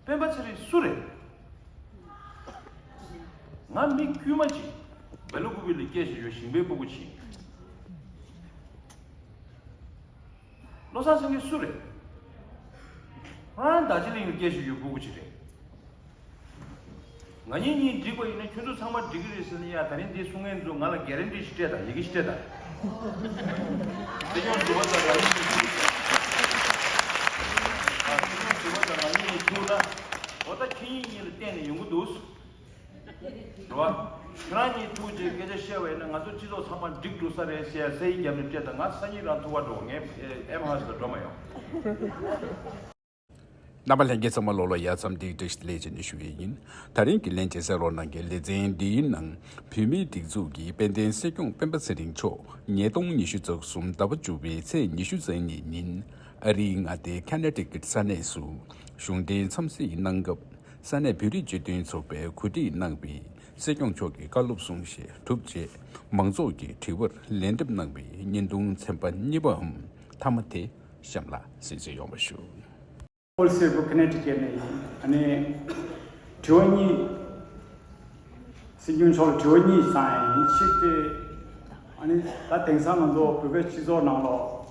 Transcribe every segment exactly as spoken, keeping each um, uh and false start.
སྤེན་པ་ཚེ་རིང་སུ་རེད། ང་མི་དཀྱུས་མ་ཅིག་བལ་ལུ་ཀུ་པི་ལ་སྐད་ཆ་ཡོད། ཞིང་པའི་སྤུ་གུ་ཅིག་བློ་བཟང་སེང་གེ་སུ་རེད། ཁོ་རང་རྡོ་རྗེ་གླིང་ལ་སྐད་ཆ་ཡོད་སྤུ་གུ་ཅིག་རེད། ང་གཉིས་གཉིས་འགྲིག་པ་ཡིན་ན་ཁྱོད་ཚོ་ཚང་མ་འགྲིག་གི་རེད་ཟེར་ན། ཡ་ད་རིང་འདི་གསུང་མཁན་ཚོ་ང་ལ་གྷེ་རན་ཊི་ཞིག་སྤྲད་དང་། ཡི་གེ་ཞིག་སྤྲད་དང་། སྲིད་སྐྱོང་ཟུར་པ་ཚོ་ང་གཉིས་ནས་ཐུག་ཨ། སྲིད་སྐྱོང་ཟུར་པ་ཚོ་ང་གཉིས་ནས་ཐུག་ན། འོ་ད་ཁྱེད་གཉིས་གཉིས་ལ་བརྟེན་ནས་ཡོང་གི་འདུག་རེད་བ། ཁྱེད་རང་གཉིས་ཐུག་རྗེས་སྐད་ཆ་བཤད་པ་ཡིན་ན། ང་ཚོ་སྤྱི་ཚོགས་ཚང་མ་འགྲིག་འགྲོ་ས་རེད་ཟེར་ཡ་ས་ཡིག་བརྒྱབ་ནས་སྤྲད་དང་། ང་སང་ཉིན་རང་ཐུག་པར་འགྲོ། ངས་ཨེམ་ཧའུ་སི་ལ་འགྲོ་མ་ཡོང་། རྣམ་པ་ལྷན་རྒྱས་ཚང་མ་ལོ་ལོ་ཡ་མཚམས་འདི་བཀྲ་ཤིས་བདེ་ལེགས་བྱས་ནས་ཞུ་ཡས་ཡིན། ད་རིང་གི་ལན་བརྗེ་གསལ་ལོ་ནང་གི་ལེ་ཚན་འདིའི་ནང་བོད་མིའི་སྒྲིག་འཛུགས་ཀྱི་དཔལ་ལྡན་སྲིད་སྐྱོང་སྤེན་པ་ཚེ་རིང་མཆོག་ཉིས་སྟོང་ཉི་ཤུ་རྩ་གསུམ་ཟླ་བ་བཅུ་པའི་ཚེས་ཉི་ཤུ་རྩ་གཉིས་ཉིན་ཨ་རིའི་མངའ་སྡེ་ཁ་ན་ཊི་ཀཊ་ས་གནས་སུ་གཞུང་འབྲེལ་འཚམས་གཟིགས་གནང་སྐབས། ས་གནས་བོད་རིགས་སྤྱི་མཐུན་ཚོགས་པས་གོ་སྒྲིག་གནང་བའི་སྲིད་སྐྱོང་མཆོག་གི་བཀའ་སློབ་གསུང་བཤད་གྲུབ་རྗེས། མང་ཚོགས་ཀྱི་དྲི་བར་ལན་འདེབས་གནང་བའི་བརྙན་ཐུང་ཚན་པ་གཉིས་པའམ་མཐའ་མ་དེ་གཤམ་ལ་གཟིགས་གཟིགས་ཡོང་བ་ཞུ། ཨོལ་སེ་བོ་ཁ་ན་ཊི་ཀཊ་ནས་ཡིན། ཨ་ནི་དྲི་བ་གཉིས། སྲིད་སྐྱོང་མཆོག་ལ་དྲི་བ་གཉིས་བསམ་ཡིན། གཅིག་དེ་ཨ་ནི་ད་དེང་སང་ང་ཚོ་བོད་པའི་སྤྱི་ཚོགས་ནང་ལོགས་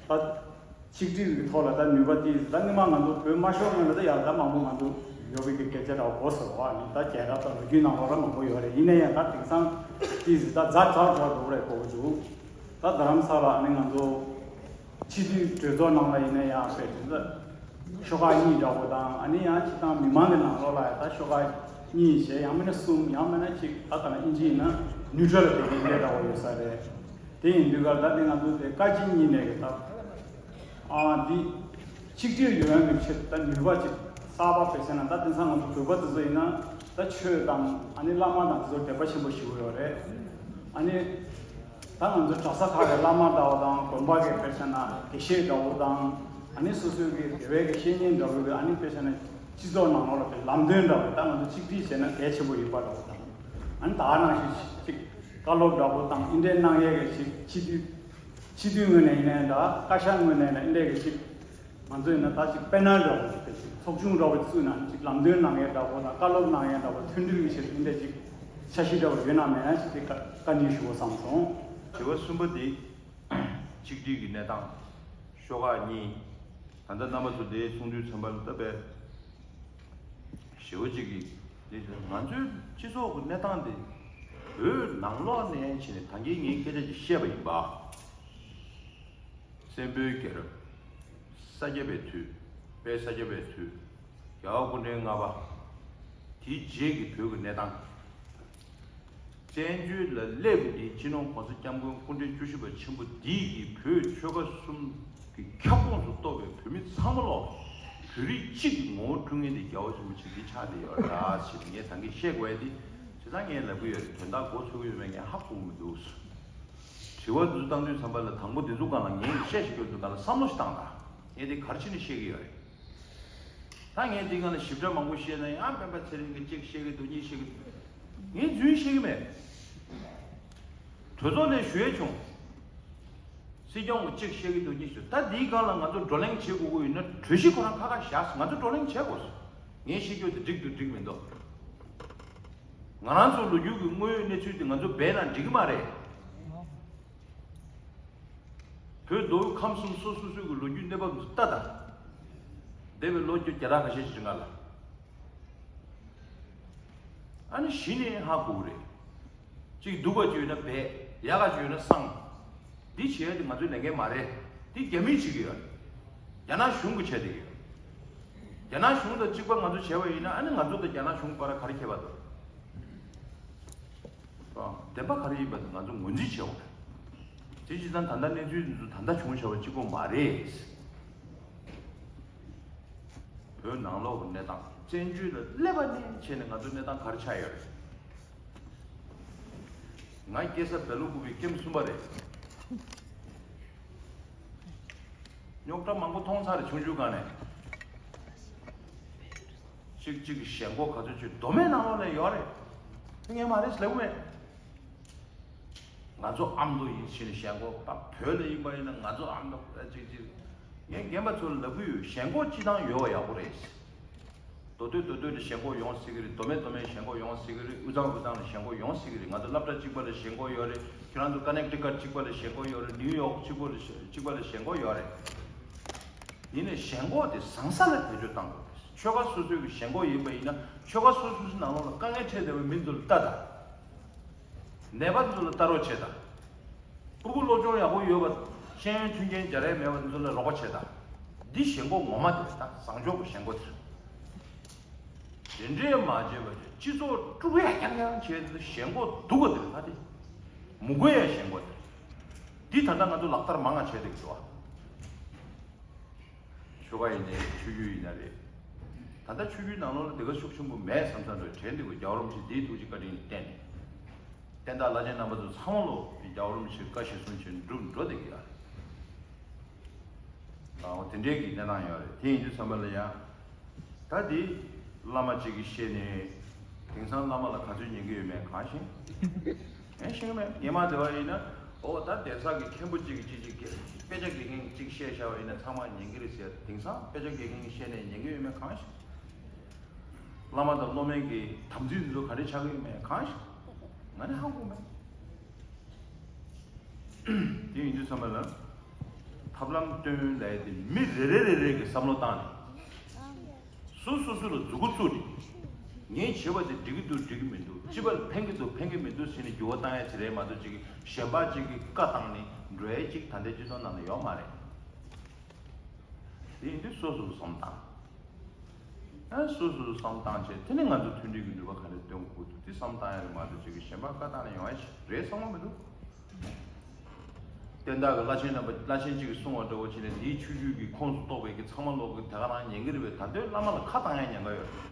ད་ཆིག་སྒྲིལ་གྱི་ཐོག་ལ་ད་ནུས་པ་དེ། ད་སྔོན་མ་ང་ཚོ་བོད་མ་ཤོར་སྔོན་ལ་ད་ཡག་ད་མང་པོ་ང་ཚོ་ཡོད་པའི་གི་སྐད་ཆ་འདྲ་བོ་གོ་སོང་བ། ཨ་ནི་ད་རྒྱལ་རབས་དང་ལོ་རྒྱུས་ནང་ལོགས་ལ་མང་པོ་ཡོད་རེད། ཡིན་ན་ཡང་ད་དེང་སང་དེ་ཟིག་ད་ཛ་དྲག་དྲག་འགྲོ་གི་རེད་གོ་གི་འདུག་ད་རྡ་རམ་ས་ལ་ཨ་ནི་ང་ཚོ་སྤྱི་འཐུས་གྲོས་ཚོགས་ནང་ལ་ཡིན་ན་ཡང་དཔེ་དེ་ཚོ་ཤོག་ཁག་གཉིས་འདྲ་བོ་དང་། ཨ་ནི་ཡང་སྤྱི་བཏང་མི་མང་གི་ནང་ལོགས་ལ་ཡང་ད་ཤོག་ཁག་གཉིས་བྱས། ཡང་མིན་ན་གསུམ། ཡང་མིན་ན་གཅིག་ད་ལྟ་ན་ཨིན་ཇི་ཡིན་ན་ནིའུ་ཊྲལ་དེ་འདྲ་འདྲ་བོ་ཡོད་ས་རེད། དེ་ཡིན་དུས་ཀ་ད་དེ་ང་ཚོ་དེ་བཀའ་སྤྱི་གཉིས་ནས་གི་ད་ཨ་འདི་ཆིག་སྒྲིལ་ཡོང་ཡག་གི་ཆེད་དུ་ད་ནུས་པ་ཅིག་གསར་པ་དཔེ་བྱས་ན། ད་དེང་སང་ང་ཚོ་བོད་པ་དེ་ཚོ་ཡིན་ན་ད་ཆོས་དང་ཨ་ནི་བླ་མ་དང་དེ་ཚོར་དད་པ་ཆེན་པོ་ཞིག་ཡོད་རེད། ཨ་ནི་ད་ང་ཚོ་གྲྭ་ས་ཁག་གི་བླ་མ་འདྲ་བོ་དང་། དགོན་པ་གི་དཔེ་བྱས་ན་དགེ་བཤེས་འདྲ་བོ་དང་། ཨ་ནི་སོ་སོའི་གི་དགེ་བའི་གི་བཤེས་གཉེན་འདྲ་བོ་གི་ཨ་ནི་དཔེ་བྱས་ན་སྤྱི་ཚོགས་ནང་ལོགས་ལ་དེ་ལམ་སྟོན་འདྲ་བོ། ད་ང་ཚོ་གཅིག་སྒྲིལ་བྱས་ན་གལ་ཆེན་པོ་ཡིན་པ་འདྲ་བོ་དང་། ཨ་ནི་ད་ག་ནང་བཞིན་ཅིག་བཀའ་སློབ་འདྲ་བོ་དང་། ཨིན་འདྲའི་གནང་ཡས་གི་ཅིག་སྤྱི་འཐུས་སྤྱི་འཐུས་ངོས་ནས་ཡིན་ནའི་འདྲ། བཀའ་ཤག་ངོས་ནས་ཡིན་ནའི་འདྲ། ཨིན་འདྲའི་གི་ཅིག་ང་ཚོ་ཡིན་ན་ད་ཅིག་པེ་ནལ་འདྲ་བོ་ཅིག་དེ་ཅིག་ཚོགས་ཆུང་འདྲ་བོ་ཅིག་བཙུགས་ན། ཅིག་ལམ་སྟོན་གནང་ཡས་འདྲ་བོ་དང་། བཀའ་སློབ་གནང་ཡས་འདྲ་བོ། མཐུན་སྒྲིལ་གྱི་ཆེད་དུ་འདི་འདྲ་ཅིག་འཆར་གཞི་འདྲ་བོ་ཡོད་ན་མེད་ན་ཅིག་དེ་བཀའ་བཀའ་འདྲི་ཞུ་དགོས་བསམ་སོང་། དྲི་བ་གསུམ་པ་འདི། གཅིག་སྒྲིལ་གྱི་གནས་སྟངས། ཤོག་ཁག་གཉིས། ད་ལྟ་རྣམ་པ་ཚོ་འདིའི་གསུང་དུས་ཚན་པ་ལ་ལྟ་བས། ཞེ་པོ་ཅིག་གིས་འདི་ང་ཚོའི་སྤྱི་ཚོགས་ཀྱི་གནས་སྟངས་འདི་བོད་ནང་ལོགས་ནས་བྱས་ནས། ད་གིན་ངས་སྐད་ཆ་ཅིག་བཤད་པ་ཡིན་པ། བཙན་པོའི་རྒྱལ་རབས་ས་སྐྱ་པའི་དུས། དཔལ་ས་སྐྱ་པའི་དུས། རྒྱལ་བ་སྐུ་ཕྲེང་ལྔ་པ། དེའི་རྗེས་ཀྱི་བོད་ཀྱི་གནས་སྟངས། བཙན་བྱོལ་ལ་སླེབས་པ་འདི་སྤྱི་ནོར་༸གོང་ས་༸སྐྱབས་མགོན་སྐུ་ཕྲེང་བཅུ་བཞི་པ་ཆེན་པོ་འདི་གིས་བོད་ཆོལ་ཁ་གསུམ་གྱི་ཁྱབ་ཁོངས་སུ་གཏོགས་པའི་བོད་མི་ཚང་མ་ལོག་བོད་རིགས་གཅིག་གི་ངོ་བོ་སྤྲུལ་མཁན་དེ་རྒྱལ་བ་རིན་པོ་ཆེ་འདི་ཆགས་བསྡད་ཡོད་རེད་ཟེར་ནས་ངས་ད་གིན་བཤད་དགོས་ཡ་འདི། བྱས་ཙང་ངས་ལབ་གི་ཡོད་རེད། དོན་དག་མགོ་ཚོད་ཀྱི་ཡོད་མེད་ངས་ཧ་གོ་གི་མི་འདུག་དྲི་བ་འདི་ཚོ་བཏང་དུས་ཙམ་པ་ལ། དང་པོ་འདི་ཚོ་སྒང་ལ་ངས་བཤད་བཤད་རྒྱུ་འདུག་སྒང་ལ་བསམ་བློ་ཞིག་བཏང་དང་། ངས་འདི་ག་རེ་བྱས་ནས་བཤད་ཀྱི་ཡོད་རེད། ད་ངས་འདི་སྒང་ལ་ཞིབ་ཕྲ་མང་པོ་བཤད་ན་ཡང་། སྤེན་པ་ཚེ་རིང་གིས་གཅིག་བཤད་ཀྱི་འདུག་གཉིས་བཤད་ཀྱི་འདུག་ངས་རྫུན་བཤད་ཀྱི་མེད། གྲོས་ཚོགས་ནས་ཞུ་ཡས་བྱུང་། སྲིད་སྐྱོང་གིས་གཅིག་བཤད་ཀྱི་འདུག་གཉིས་བཤད། ད་འདིའི་སྒང་ལ་ང་ཚོ་བགྲོ་གླེང་བྱེད་དགོས་ཀྱི་ཡོད་ན། གྲོས་གཞི་ཁོ་རང་ཁ་ཁ་བཞག་ང་ཚོ་བགྲོ་གླེང་བྱེད་དགོས། ངས་བཤད་རྒྱུ་དེ་འགྲིག་འདུག་འགྲིག་མི་འདུག་ང་རང་ཚོ་ལོ་རྒྱུས་ཀྱི་དངོས་ཡོད་གནས་ཚུལ་དེ་ང་ཚོ་སྦས་ན་འགྲིག་གི་མ་རེད། བོད་མདོ་དབུས་ཁམས་གསུམ་སོ་སོ་སོའི་གི་ལོ་རྒྱུས་གནས་བབ་ཚོ་ལྟ་དང་། འདས་པའི་ལོ་བརྒྱ་ཕྲག་འགའ་ཤས་ཤིག་རིང་ལ། ཨ་ནི་གཞི་ནས་ཧ་གོ་གི་རེད། གཅིག་སྡུག་པ་ཅིག་ཡོད་ན་སྦས། ཡག་ག་ཅིག་ཡོད་ན་གསང་། འདི་བྱེད་ཡ་དེ་ང་ཚོའི་ལས་འགན་མ་རེད། འདི་རྒྱ་མིས་བྱེད་ཀྱི་ཡོད། རྒྱ་ནག་གཞུང་གིས་བྱས་བསྡད་ཀྱི་ཡོད། རྒྱ་ནག་གཞུང་དང་གཅིག་པ་ང་ཚོ་བྱས་པ་ཡིན་ན། ཨ་ནི་ང་ཚོ་དང་རྒྱ་ནག་གཞུང་བར་ག་རེ་ཁྱད་པར་འདུག་བདེན་པ་ག་རེ་ཡིན་པ་དེ་ང་ཚོ་ངོས་འཛིན་བྱེད་དགོས་རེད། དེ་བྱས་ཙང་ད་ལྟ་གནས་ཚུལ་འདི་ཚོ་ད་ལྟ་བྱུང་བཞག་པ་གཅིག་པོ་མ་རེད། བོད་ནང་ལོགས་ཀྱི་གནས་སྟངས། བཙན་བྱོལ་ལ་སླེབས་པ་ནས་བྱས་ནས་ང་ཚོ་གནས་སྟངས་ག་རེ་ཆགས་ཡོད་རེད། ང་སྐྱེས་ས་བལ་ལུ་ཀུ་པའི་ཀེམ་གསུམ་པ་རེད། རྙོག་དྲ་མང་པོ་མཐོང་ཚར་རེད། ཆུང་ཆུང་སྒང་ནས། གཅིག་གཅིག་གི་ཞེན་ཁོག་ག་ཚོད་ཅིག་མདོ་སྨད་ནང་ལོགས་ལ་ཡོད་རེད། ངས་མ་རེད་ཟེར་ལབ་གི་མེད། ང་ཚོ་ཨ་མདོ་ཡིན་ཕྱིན་ཞེན་ཁོག་པ། བོད་ལ་ཡིན་པ་ཡིན་ན་ང་ཚོ་ཨ་མདོ་ཅིག་ཅིག་ངས་རྒན་པ་ཚོ་ལ་ལབ་ཀྱི་ཡོད། ཞེན་ཁོག་སྤྱི་བཏང་ཡོད་པ་ཡག་པོ་རེད། མདོ་སྟོད་མདོ་སྟོད་ལ་ཞེན་ཁོག་ཡོང་སྲིད་ཀྱི་རེད། མདོ་སྨད་མདོ་སྨད་ཞེན་ཁོག་ཡོང་སྲིད་ཀྱི་རེད། དབུས་གཙང་དབུས་གཙང་ལ་ཞེན་ཁོག་ཡོང་སྲིད་ཀྱི་རེད། ང་ཚོ་སློབ་གྲྭ་གཅིག་པ་ལ་ཞེན་ཁོག་ཡོད་རེད། ཁྱེད་རང་ཚོ་ཀ་ནེག་ཊི་ཀཊ་གཅིག་པ་ལ་ཞེན་ཁོག་ཡོད་རེད། ནིའུ་ཡོག་གཅིག་པ་ལ་ཞེ- གཅིག་པ་ལ་ཞེན་ཁོག་ཡོད་རེད། ཡིན་ནའི་ཞེན་ཁོག་དེ་བཟང་ས་ལ་བེད་སྤྱོད་གཏང་དགོས་རེད། ཆོལ་ཁ་སོ་སོའི་གི་ཞེན་ཁོག་ཡིན་པ་ཡིན་ན། ཆོལ་ཁ་སོ་སོའི་ནང་ལོགས་ལ་དཀའ་ངལ་འཕྲད་བསྡད་པའི་མི་ཚོ་ལ་ལྟ་དང་། ནད་པ་ཚོ་ལ་ལྟ་རོགས་བྱེད་དང་། ཕྲུ་གུ་སློབ་སྦྱོང་ཡག་པོ་ཡོད་པ། ཤེས་ཡོན་མཐུན་རྐྱེན་འཇལ་ཡས་མེད་པ་དེ་ཚོ་ལ་རོགས་པ་བྱེད་དང་། འདི་ཞེན་ཁོག་ངོ་མ་དེ་རེད། ད་བཟང་ཕྱོགས་ཀྱི་ཞེན་ཁོག་དེ་རེད། དེ་འདྲས་མ་བྱས་པ་བྱས། སྤྱི་ཚོགས་དཀྲུག་ཡ་རྐྱང་རྐྱང་བྱས་ཏེ་ཞེན་ཁོག་སྡུག་པ་དེ་རེད། ད་དེ་མི་དགོས་ཡ་ཞེན་ཁོག་དེ་རེད། འདི་ད་ལྟ་ང་ཚོ་ལག་བསྟར་མང་ང་བྱས་བསྡད་ཀྱི་འདུག་ཨ། ཆོལ་ཁ་ཡིན་ནའི་ཆོས་བརྒྱུད་ཡིན་ན་རེད། ད་ལྟ་ཆོས་བརྒྱུད་ནང་ལོགས་ལ་དེ་ག་ཤུགས་ཆེན་པོ་མེད་བསམ་བསམ་འདྲ་དྲན་འདུག་གི། རྒྱལ་བ་རིན་པོ་ཆེ་འདིའི་ཐུགས་རྗེ་བཀའ་དྲིན་ལ་བརྟེན་ནས། བསྟན་བདག་བླ་ཆེན་རྣམ་པ་ཚོ་ཚང་མ་ལོ་རྒྱལ་བ་རིན་པོ་ཆེའི་བཀའ་གཞིར་བཟུང་བྱས་འགྲུབ་འགྲོ་བསྡད་ཀྱི་ཡོད་རེད། ཨོ་དེ་འདྲའི་གི་གནས་སྟངས་ཡོད་རེད། དེ་ཡིན་དུས་ཙམ་པ་ལ་ཡང་། ད་དེ་བླ་མ་གཅིག་གིས་བཤད་ནས། དེང་སང་བླ་མ་ལ་ག་ཚོད་ཉན་གྱི་ཡོད་མེད་གང་ཤེས། ངས་ཤེས་ཀྱི་མེད། སྔོན་མ་དེ་བ་ཡིན་ན། ཨོ་ད་གདན་ས་གི་མཁན་པོ་གཅིག་གིས་གཅིག་གཅིག་དཔེ་ཆ་དགེ་རྒན་གཅིག་བཤད་བཞག་པ་ཡིན་ན་ཚང་མ་ཉན་གྱི་རེད་ཟེར། དེང་སང་དཔེ་ཆ་དགེ་རྒན་གྱིས་བཤད་ནས་ཉན་གྱི་ཡོད་མེད་གང་ཤེས། བླ་མ་དང་སློབ་མའི་གི་དམ་ཚིག་འདི་ཚོ་ག་འདྲས་ཆགས་ཀྱི་ཡོད་མེད་གང་ཤེས། ང་ནི་ཧ་གོ་མེད། དེ་ཡིན་དུས་ཙམ་པ་ལ། ཐབས་ལམ་སྟོན་ལབ་ཡ་དེ་མི་རེ་རེ་རེ་རེ་གི་བསམ་བློ་བཏང་ནས། སོ་སོ་སོ་ལ་མཛུབ་གུ་བཙུགས་ནས། ངས་བྱས་པ་དེ་འགྲིག་གི་འདུག་འགྲིག་གི་མི་འདུག་སྤྱི་པ་ལ་ཕན་གི་འདུག་ཕན་གི་མི་འདུག་ཟེར་ནས་འགྱུར་བ་བཏང་ཡ་དེ་རེད་མ་གཏོགས། ཅིག་གཞན་པ་ཅིག་གི་བཀའ་བཏང་ནས་འགྲོ་ཡ་ཅིག་ད་ལྟའི་སྤྱི་ཚོགས་ནང་ལ་ཡོད་མ་རེད། དེ་ཡིན་དུས་སོ་སོ་སོ་བསམ་བཏང་། ཨ་སོ་སོ་སོ་བསམ་བཏང་བྱས། དེ་ནས་ང་ཚོ་མཐུན་སྒྲིལ་གྱི་ནུས་པ་ག་རེ་འདོན་དགོས་འདུག་དེ་བསམ་བཏང་ཡ་རེད་མ་གཏོགས། ཅིག་གི་གཞན་པ་བཀའ་བཏང་ནས་ཡོང་ཡ་ཞིག་རེད་བསམ་གྱི་མི་འདུག་བསྟན་བདག་གི་བླ་ཆེན་རྣམ་པ། བླ་ཆེན་གཅིག་གིས་གསུང་བ་འདྲ་བོ་བྱས་ནས། དེའི་ཆོས་བརྒྱུད་ཀྱི་ཁོངས་སུ་གཏོགས་པའི་གི་ཚང་མ་ལོག་གི་དེ་ག་རང་ཉན་གི་རེད་པས། ད་དུང་བླ་མ་ལ་ཁ་བཏང་ཡ་ཉེན་ཁ་ཡོད་རེད།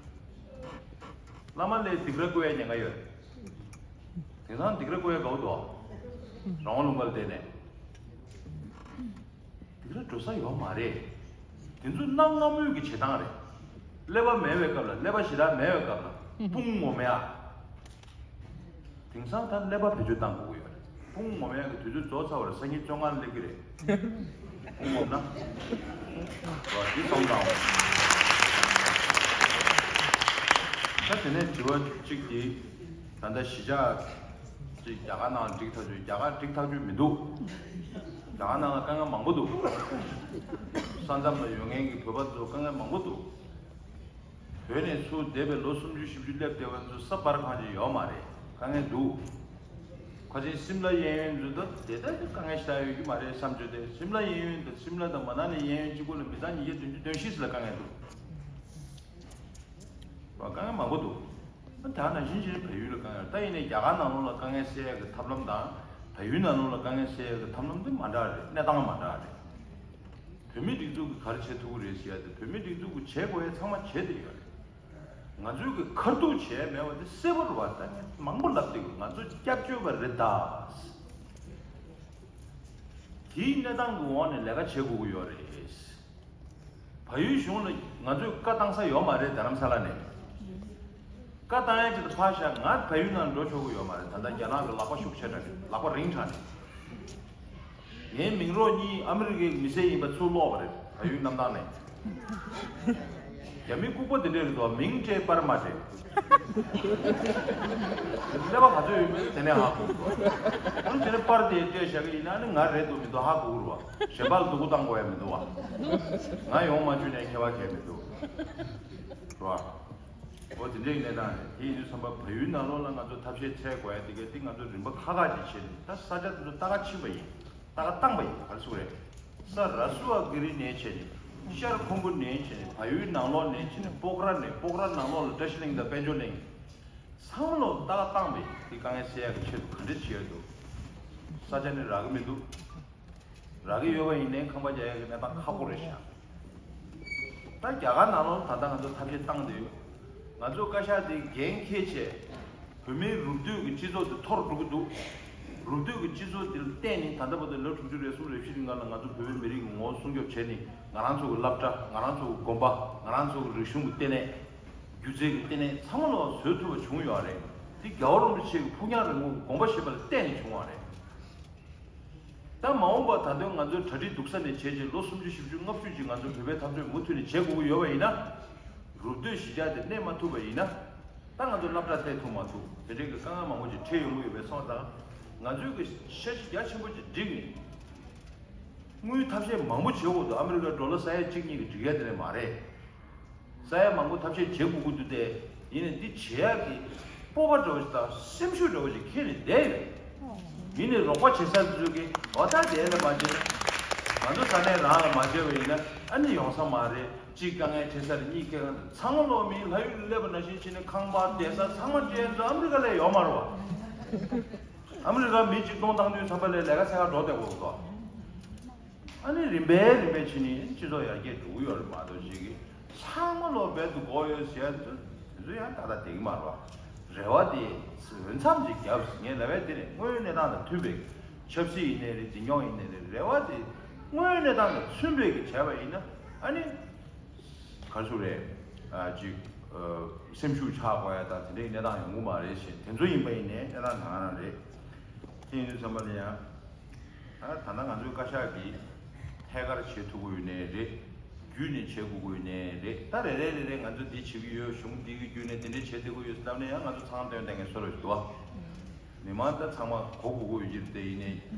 བླ་མ་ལ་སྡིགས་ར་བསྐུལ་ཡ་ཉེན་ཁ་ཡོད་རེད། དེང་སང་སྡིགས་ར་བསྐུལ་ཡ་དགའ་བོ་འདུག་རང་དབང་ལུང་པ་ལ་བསྡད་ནས། སྡིགས་ར་འགྲོ་ས་ཡོད་མ་རེད། དེ་ཚོ་གནའ་སྔ་མོའི་གི་བྱེད་སྟངས་རེད། ཀླད་པ་མེད་པའི་སྐབས་ལ། ཀླད་པ་ཞེ་དྲག་མེད་པའི་སྐབས་ལ་དཔུང་ངོམ་ཡ། དེང་སང་ད་ཀླད་པ་བེད་སྤྱོད་གཏང་དགོས་ཀྱི་ཡོད་རེད། དཔུང་ངོམ་ཡ་གི་དུས་ཚོད་རྫོགས་ཚར་བ་རེད། སང་ཉིན་བཙོན་ཁང་སླེབས་ཀྱི་རེད། དཔུང་ངོམ་ན། འོ་འདི་གཏོང་དང་། ད་དེ་ནས་དྲི་བ་གཅིག་དེ། ད་ལྟ་གཞིས་ཆགས་གཅིག་རྒྱ་གར་ནང་འགྲིག་ཐག་ཆོད། རྒྱ་གར་འགྲིག་ཐག་ཆོད་མི་འདུག་རྒྱ་གར་ནང་ལ་དཀའ་ངལ་མང་པོ་འདུག་ས་མཚམས་ལ་ཡོད་མཁན་གྱི་བོད་པ་ཚོ་དཀའ་ངལ་མང་པོ་འདུག་བོད་ནས་ཚུར་འདས་པའི་ལོ་སུམ་ཅུ་བཞི་བཅུ་སླེབས་བསྡད་པ་ཚོ་ས་པར་གང་ཅི་ཡོད་མ་རེད། དཀའ་ངལ་འདུག་ཁ་ཅིག་སིམ་ལ་གཡས་གཡོན་ཚོ་ད་དེ་ལྟར་དཀའ་ངལ་ཞེ་དྲག་ཡོད་ཀྱི་མ་རེད་བསམ་བྱས་ཏེ། སིམ་ལ་གཡས་གཡོན་དང་སིམ་ལ་དང་མ་ན་ལི་གཡས་གཡོན་གཅིག་པོ་ལ་མི་ཚང་ཉིས་བརྒྱ་བདུན་ཅུ་དོན་བཞི་ཙམ་ལ་དཀའ་ངལ་འདུག་དཀའ་ངལ་མང་པོ་འདུག་ད་ནང་བཞིན་བྱས་ནས་བལ་ཡུལ་ལ་དཀའ་ངལ། ད་ཡིན་ནའི་རྒྱ་གར་ནང་ལོགས་ལ་དཀའ་ངལ་སེལ་ཡག་གི་ཐབས་ལམ་དང་། བལ་ཡུལ་ནང་ལོགས་ལ་དཀའ་ངལ་སེལ་ཡག་གི་ཐབས་ལམ་དེ་མ་འདྲ་རེད། གནས་སྟངས་མ་འདྲ་རེད། བོད་མི་སྒྲིག་འཛུགས་ཀྱིས་ག་རེ་བྱེད་ཐུབ་ཀྱི་རེད་ཟེར་ཡ་དེ། བོད་མི་སྒྲིག་འཛུགས་ཀྱིས་བྱེད་དགོས་ཡ་ཚང་མ་བྱེད་བསྡད་ཡོད་རེད། ང་ཚོས་ཀྱི་ཁ་ཐུག་བྱས་མེད་པ་དེ་གསལ་པོ་རེད་བ། ད་ངས་མང་པོ་ལབ་བསྡད་ཀྱི། ང་ཚོ་སྐྱབས་བཅོལ་བ་རེད་ད། དེའི་གནས་སྟངས་ཀྱི་འོག་ནས་ལས་ཀ་བྱེད་དགོས་ཀྱི་ཡོད་རེད། བལ་ཡུལ་གཞུང་ལ་ང་ཚོས་བཀའ་བཏང་ས་ཡོད་མ་རེད། རྡ་རམ་ས་ལ་ནས་བཀའ་བཏང་ཡ་ཅིག་ཕར་བཞག་ང་བལ་ཡུལ་ནང་འགྲོ་ཆོག་གི་ཡོད་མ་རེད། ད་ལྟ་རྒྱ་ནག་གི་ལག་པ་ཤུགས་ཆེ་དྲགས་ཀྱི། ལག་པ་རིང་དྲགས་ནས། ངའི་མིང་རོགས་གཉིས་ཨ་མི་རི་ཀའི་མི་སེར་ཡིན་པ་ཚུར་སློག་པ་རེད། བལ་ཡུལ་གནམ་ཐང་ནས། རྒྱ་མི་ལྐུགས་པ་དེ་འདྲས་རེད་དོ། མིང་སྤྲད་པར་མ་སྤྲད། ཀླད་པ་ག་ཚོད་ཡོད་མེད་དེ་ནས་ཧ་གོ་གི་འདུག་ཨ་ནི་དེ་ནས་པར་དེ་སྤྲད་བཞག་གི་ཡིན་ན་ནི་ང་རེད་འདུག་མི་འདུག་ཧ་གོ་གི་རེད་བ། གཞན་པ་ལ་སྡུག་པོ་བཏང་དགོས་ཡ་མི་འདུག་བ། ང་ཡོང་མ་བཅུག་ནས་ཁྱད་པར་གང་ཡང་མི་འདུག་རེད་བ། འོ་དེ་འདྲའི་གནས་སྟངས་རེད། དེ་ཡིན་དུས་ཙམ་པ་བལ་ཡུལ་ནང་ལོགས་ལ་ང་ཚོ་ཐབས་ཤེས་འཚོལ་དགོས་ཡ་དེ་ག་དེ་ང་ཚོ་རིམ་པ་ཁག་ཁག་ཅིག་བྱས་ནས། ད་ས་ཆ་དེ་ཚོ་ལྟ་ག་ཕྱིན་པ་ཡིན། ལྟ་ག་བཏང་པ་ཡིན། ག་རེ་ཟེར་དགོས་རེད། ས་ར་སུ་ཨ་གི་རི་ནས་བྱས་ནས། ཤར་ཁུམ་བུ་ནས་བྱས་ནས། བལ་ཡུལ་ནང་ལོགས་ནས་བྱས་ནས། པོག་ར་ནས། པོག་ར་ནང་ལོགས་ལ་བཀྲ་ཤིས་གླིང་དང་དཔལ་འབྱོར་གླིང་། ཚང་མ་ལོག་ལྟ་ག་བཏང་པས། དེ་དཀའ་ངལ་སེལ་ཡག་གི་ཆེད་དུ་ག་འདྲས་བྱས་ཡོད་འདུག་ས་ཆ་ནི་རག་གི་མི་འདུག་རག་གི་ཡོད་པ་ཡིན་ནའི་ཁང་པ་རྒྱག་ཡག་གི་གནས་སྟངས་ཁག་པོ་རེད་ཤག་ད་རྒྱ་གར་ནང་ལོགས་ད་ལྟ་ང་ཚོ་ཐབས་ཤེས་བཏང་བསྡད་ཡོད། ང་ཚོ་བཀའ་ཤག་དེ་འགན་འཁྱེར་བྱས། བོད་མིའི་རུབ་བསྡུས་ཀྱི་སྤྱི་ཚོགས་དེ་འཐོར་འགྲོ་གི་འདུག་རུབ་བསྡུས་ཀྱི་སྤྱི་ཚོགས་དེ་ལ་བརྟེན་ནས་ད་ལྟ་བར་དུ་ལོ་དྲུག་ཅུ་རེ་གསུམ་རེ་བཞི་རིང་ག་ལ་ང་ཚོ་བོད་པའི་མི་རིགས་ཀྱི་ངོ་བོ་སྲུང་སྐྱོབ་བྱས་ནས། ང་རང་ཚོ་གི་སློབ་གྲྭ། ང་རང་ཚོ་གི་དགོན་པ། ང་རང་ཚོ་གི་རིག་གཞུང་གི་ལྟེ་གནས། སྒྱུ་རྩལ་གྱི་ལྟེ་གནས་ཚང་མ་ལོག་བཟོ་ཐུབ་པ་བྱུང་ཡོད་རེད། དེ་རྒྱལ་བ་རིན་པོ་ཆེ་གི་ཕུགས་རྒྱང་རིང་པོ་གི་དགོངས་པ་བཞེས་པ་ལ་བརྟེན་ནས་བྱུང་བ་རེད། ད་མ་འོངས་པ་ད་དུང་ང་ཚོའི་གྲ་སྒྲིག་སྡུག་ས་ནས་བྱས་རྗེས་ལོ་སུམ་ཅུ་བཞི་བཅུ་ལྔ་བཅུ་ཅིག་ང་ཚོ་བོད་པའི་འཐབ་རྩོད་མུ་མཐུད་ནས་བྱེད་དགོས་ཀྱི་ཡོད་པ་ཡིན་ན། རུབ་སྟོད་གཞིས་ཆགས་དེ་གནས་མ་ཐུབ་པ་ཡིན་ན། ད་ང་ཚོ་སློབ་གྲྭ་གཏད་ཐུབ་མ་ཐུབ་དེ་འདྲའི་གི་དཀའ་ངལ་མང་པོ་ཅིག་འཕྲད་ཡོང་གི་ཡོད་པས་སོང་ཙང་། ང་ཚོའི་གི་འཆར་གཞི་རྒྱ་ཆེན་པོ་ཅིག་བསྒྲིགས་ནས། དངུལ་ཐབས་ཤེས་མང་པོ་བྱེད་དགོས་འདུག་ཨ་མི་རི་ཀ་ཌོ་ལར་ས་ཡ་གཅིག་གཉིས་ཀྱིས་འགྲིག་ཡ་དེ་རེད་མ་རེད། ས་ཡ་མང་པོ་ཐབས་ཤེས་བྱེད་དགོས་ཀྱི་འདུག་སྟེ། ཡིན་ནའི་འདི་བྱེད་ཡག་གི་སྤོབས་པ་འདྲ་བོ་ཞིག་དང་སེམས་ཤུགས་འདྲ་བོ་ཞིག་ཁྱེར་ནས་བསྡད་ཡོད། ཡིན་ནའི་རོགས་པ་བྱེད་ས་དེ་ཚོ་གིས་འོ་ད་དེ་ལ་མ་བྱེད། ང་ཚོ་ས་གནས་རང་ལ་མ་བྱེད་པ་ཡིན་ན་ཨ་ནི་ཡོང་ས་མ་རེད། གཅིག་དཀའ་ངལ་འཕྲད་ས་རེད། གཉིས་སྐད་གང་ཚང་མ་ལོག་མིའི་ལྷ་ཡུལ་ལ་སླེབས་པ་ནང་བཞིན་བྱས་ནས་ཁང་པ་བསྡད་ས་ཚང་མ་སྤྲད་ཚོ་ཨ་མི་རི་ཀ་ལ་ཡོད་མ་རེད་བ། ཨ་མི་རི་ཀ་མི་གཅིག་སྟོང་བཏང་དུས་ཙམ་པ་ལ་ལས་ཀ་འཚོལ་ག་འགྲོ་བསྡད་དགོས་སོ། ཨ་ནི་རིམ་པས་རིམ་པས་ཕྱིན་ནས་སྤྱི་ཚོགས་ཡར་རྒྱས་འགྲོ་གི་ཡོད་རེད་མ་གཏོགས་ཅིག་གིས་ཚང་མ་ལོ་རྦད་དུ་འགོར་ཡོད་ཟེར་ཡ་དེ་ཚོ་ཡང་ཏག་ཏག་བསྡད་ཀྱི་མ་རེད་བ། རེ་བ་དེ་འོས་འཚམ་ཅིག་བརྒྱབ་ངས་ལབ་ཡ་དེ་རེད། དངོས་ཡོད་གནས་སྟངས་དང་མཐུན་པའི་ཆབ་སྲིད་ཡིན་ནའི་རེད། འཛིན་སྐྱོང་ཡིན་ནའི་རེད། རེ་བ་དེ་དངོས་ཡོད་གནས་སྟངས་དང་མཐུན་པའི་གི་བྱས་པ་ཡིན་ན་ཨ་ནི། ག་རེ་ཟེར་རེད། ཨ་ཅིག་ཨ་སེམས་ཤུགས་ཆག་དགོས་ཡ་དང་དེ་འདྲའི་གནས་སྟངས་ཡོང་གི་མ་རེད་ཞེས། དེ་ཚོ་ཡིན་པ་ཡིན་ནའི་གནས་སྟངས་ད་ག་རང་རེད། དེ་ཡིན་དུས་ཙམ་པ་ལ་ཡང་། ཨ་ད་ལྟ་ང་ཚོའི་བཀའ་ཤག་གིས་ཐད་ཀར་བྱེད་ཐུབ་ཀྱི་ཡོད་ནའི་རེད། བརྒྱུད་ནས་བྱེད་དགོས་ཀྱི་ཡོད་ནའི་རེད། ད་རེ་རེ་རེ་རེ་ང་ཚོ་འདི་བྱེད་ཀྱི་ཡོད། གཞུང་འདི་གི་བརྒྱུད་ནས་དེ་འདྲ་བྱེད་བསྡད་ཀྱི་ཡོད་ཟེར་ལབ་ནས་ཡང་ང་ཚོ་ཚང་མ་སྟོན་བསྡད་མཁན་བཟོ་འདྲ་ཞིག་འདུག་བ། མི་མང་ད་ཚང་མ་གོ་དགོས་ཀྱི་ཡོད་དེ་ཡིན་ནའི་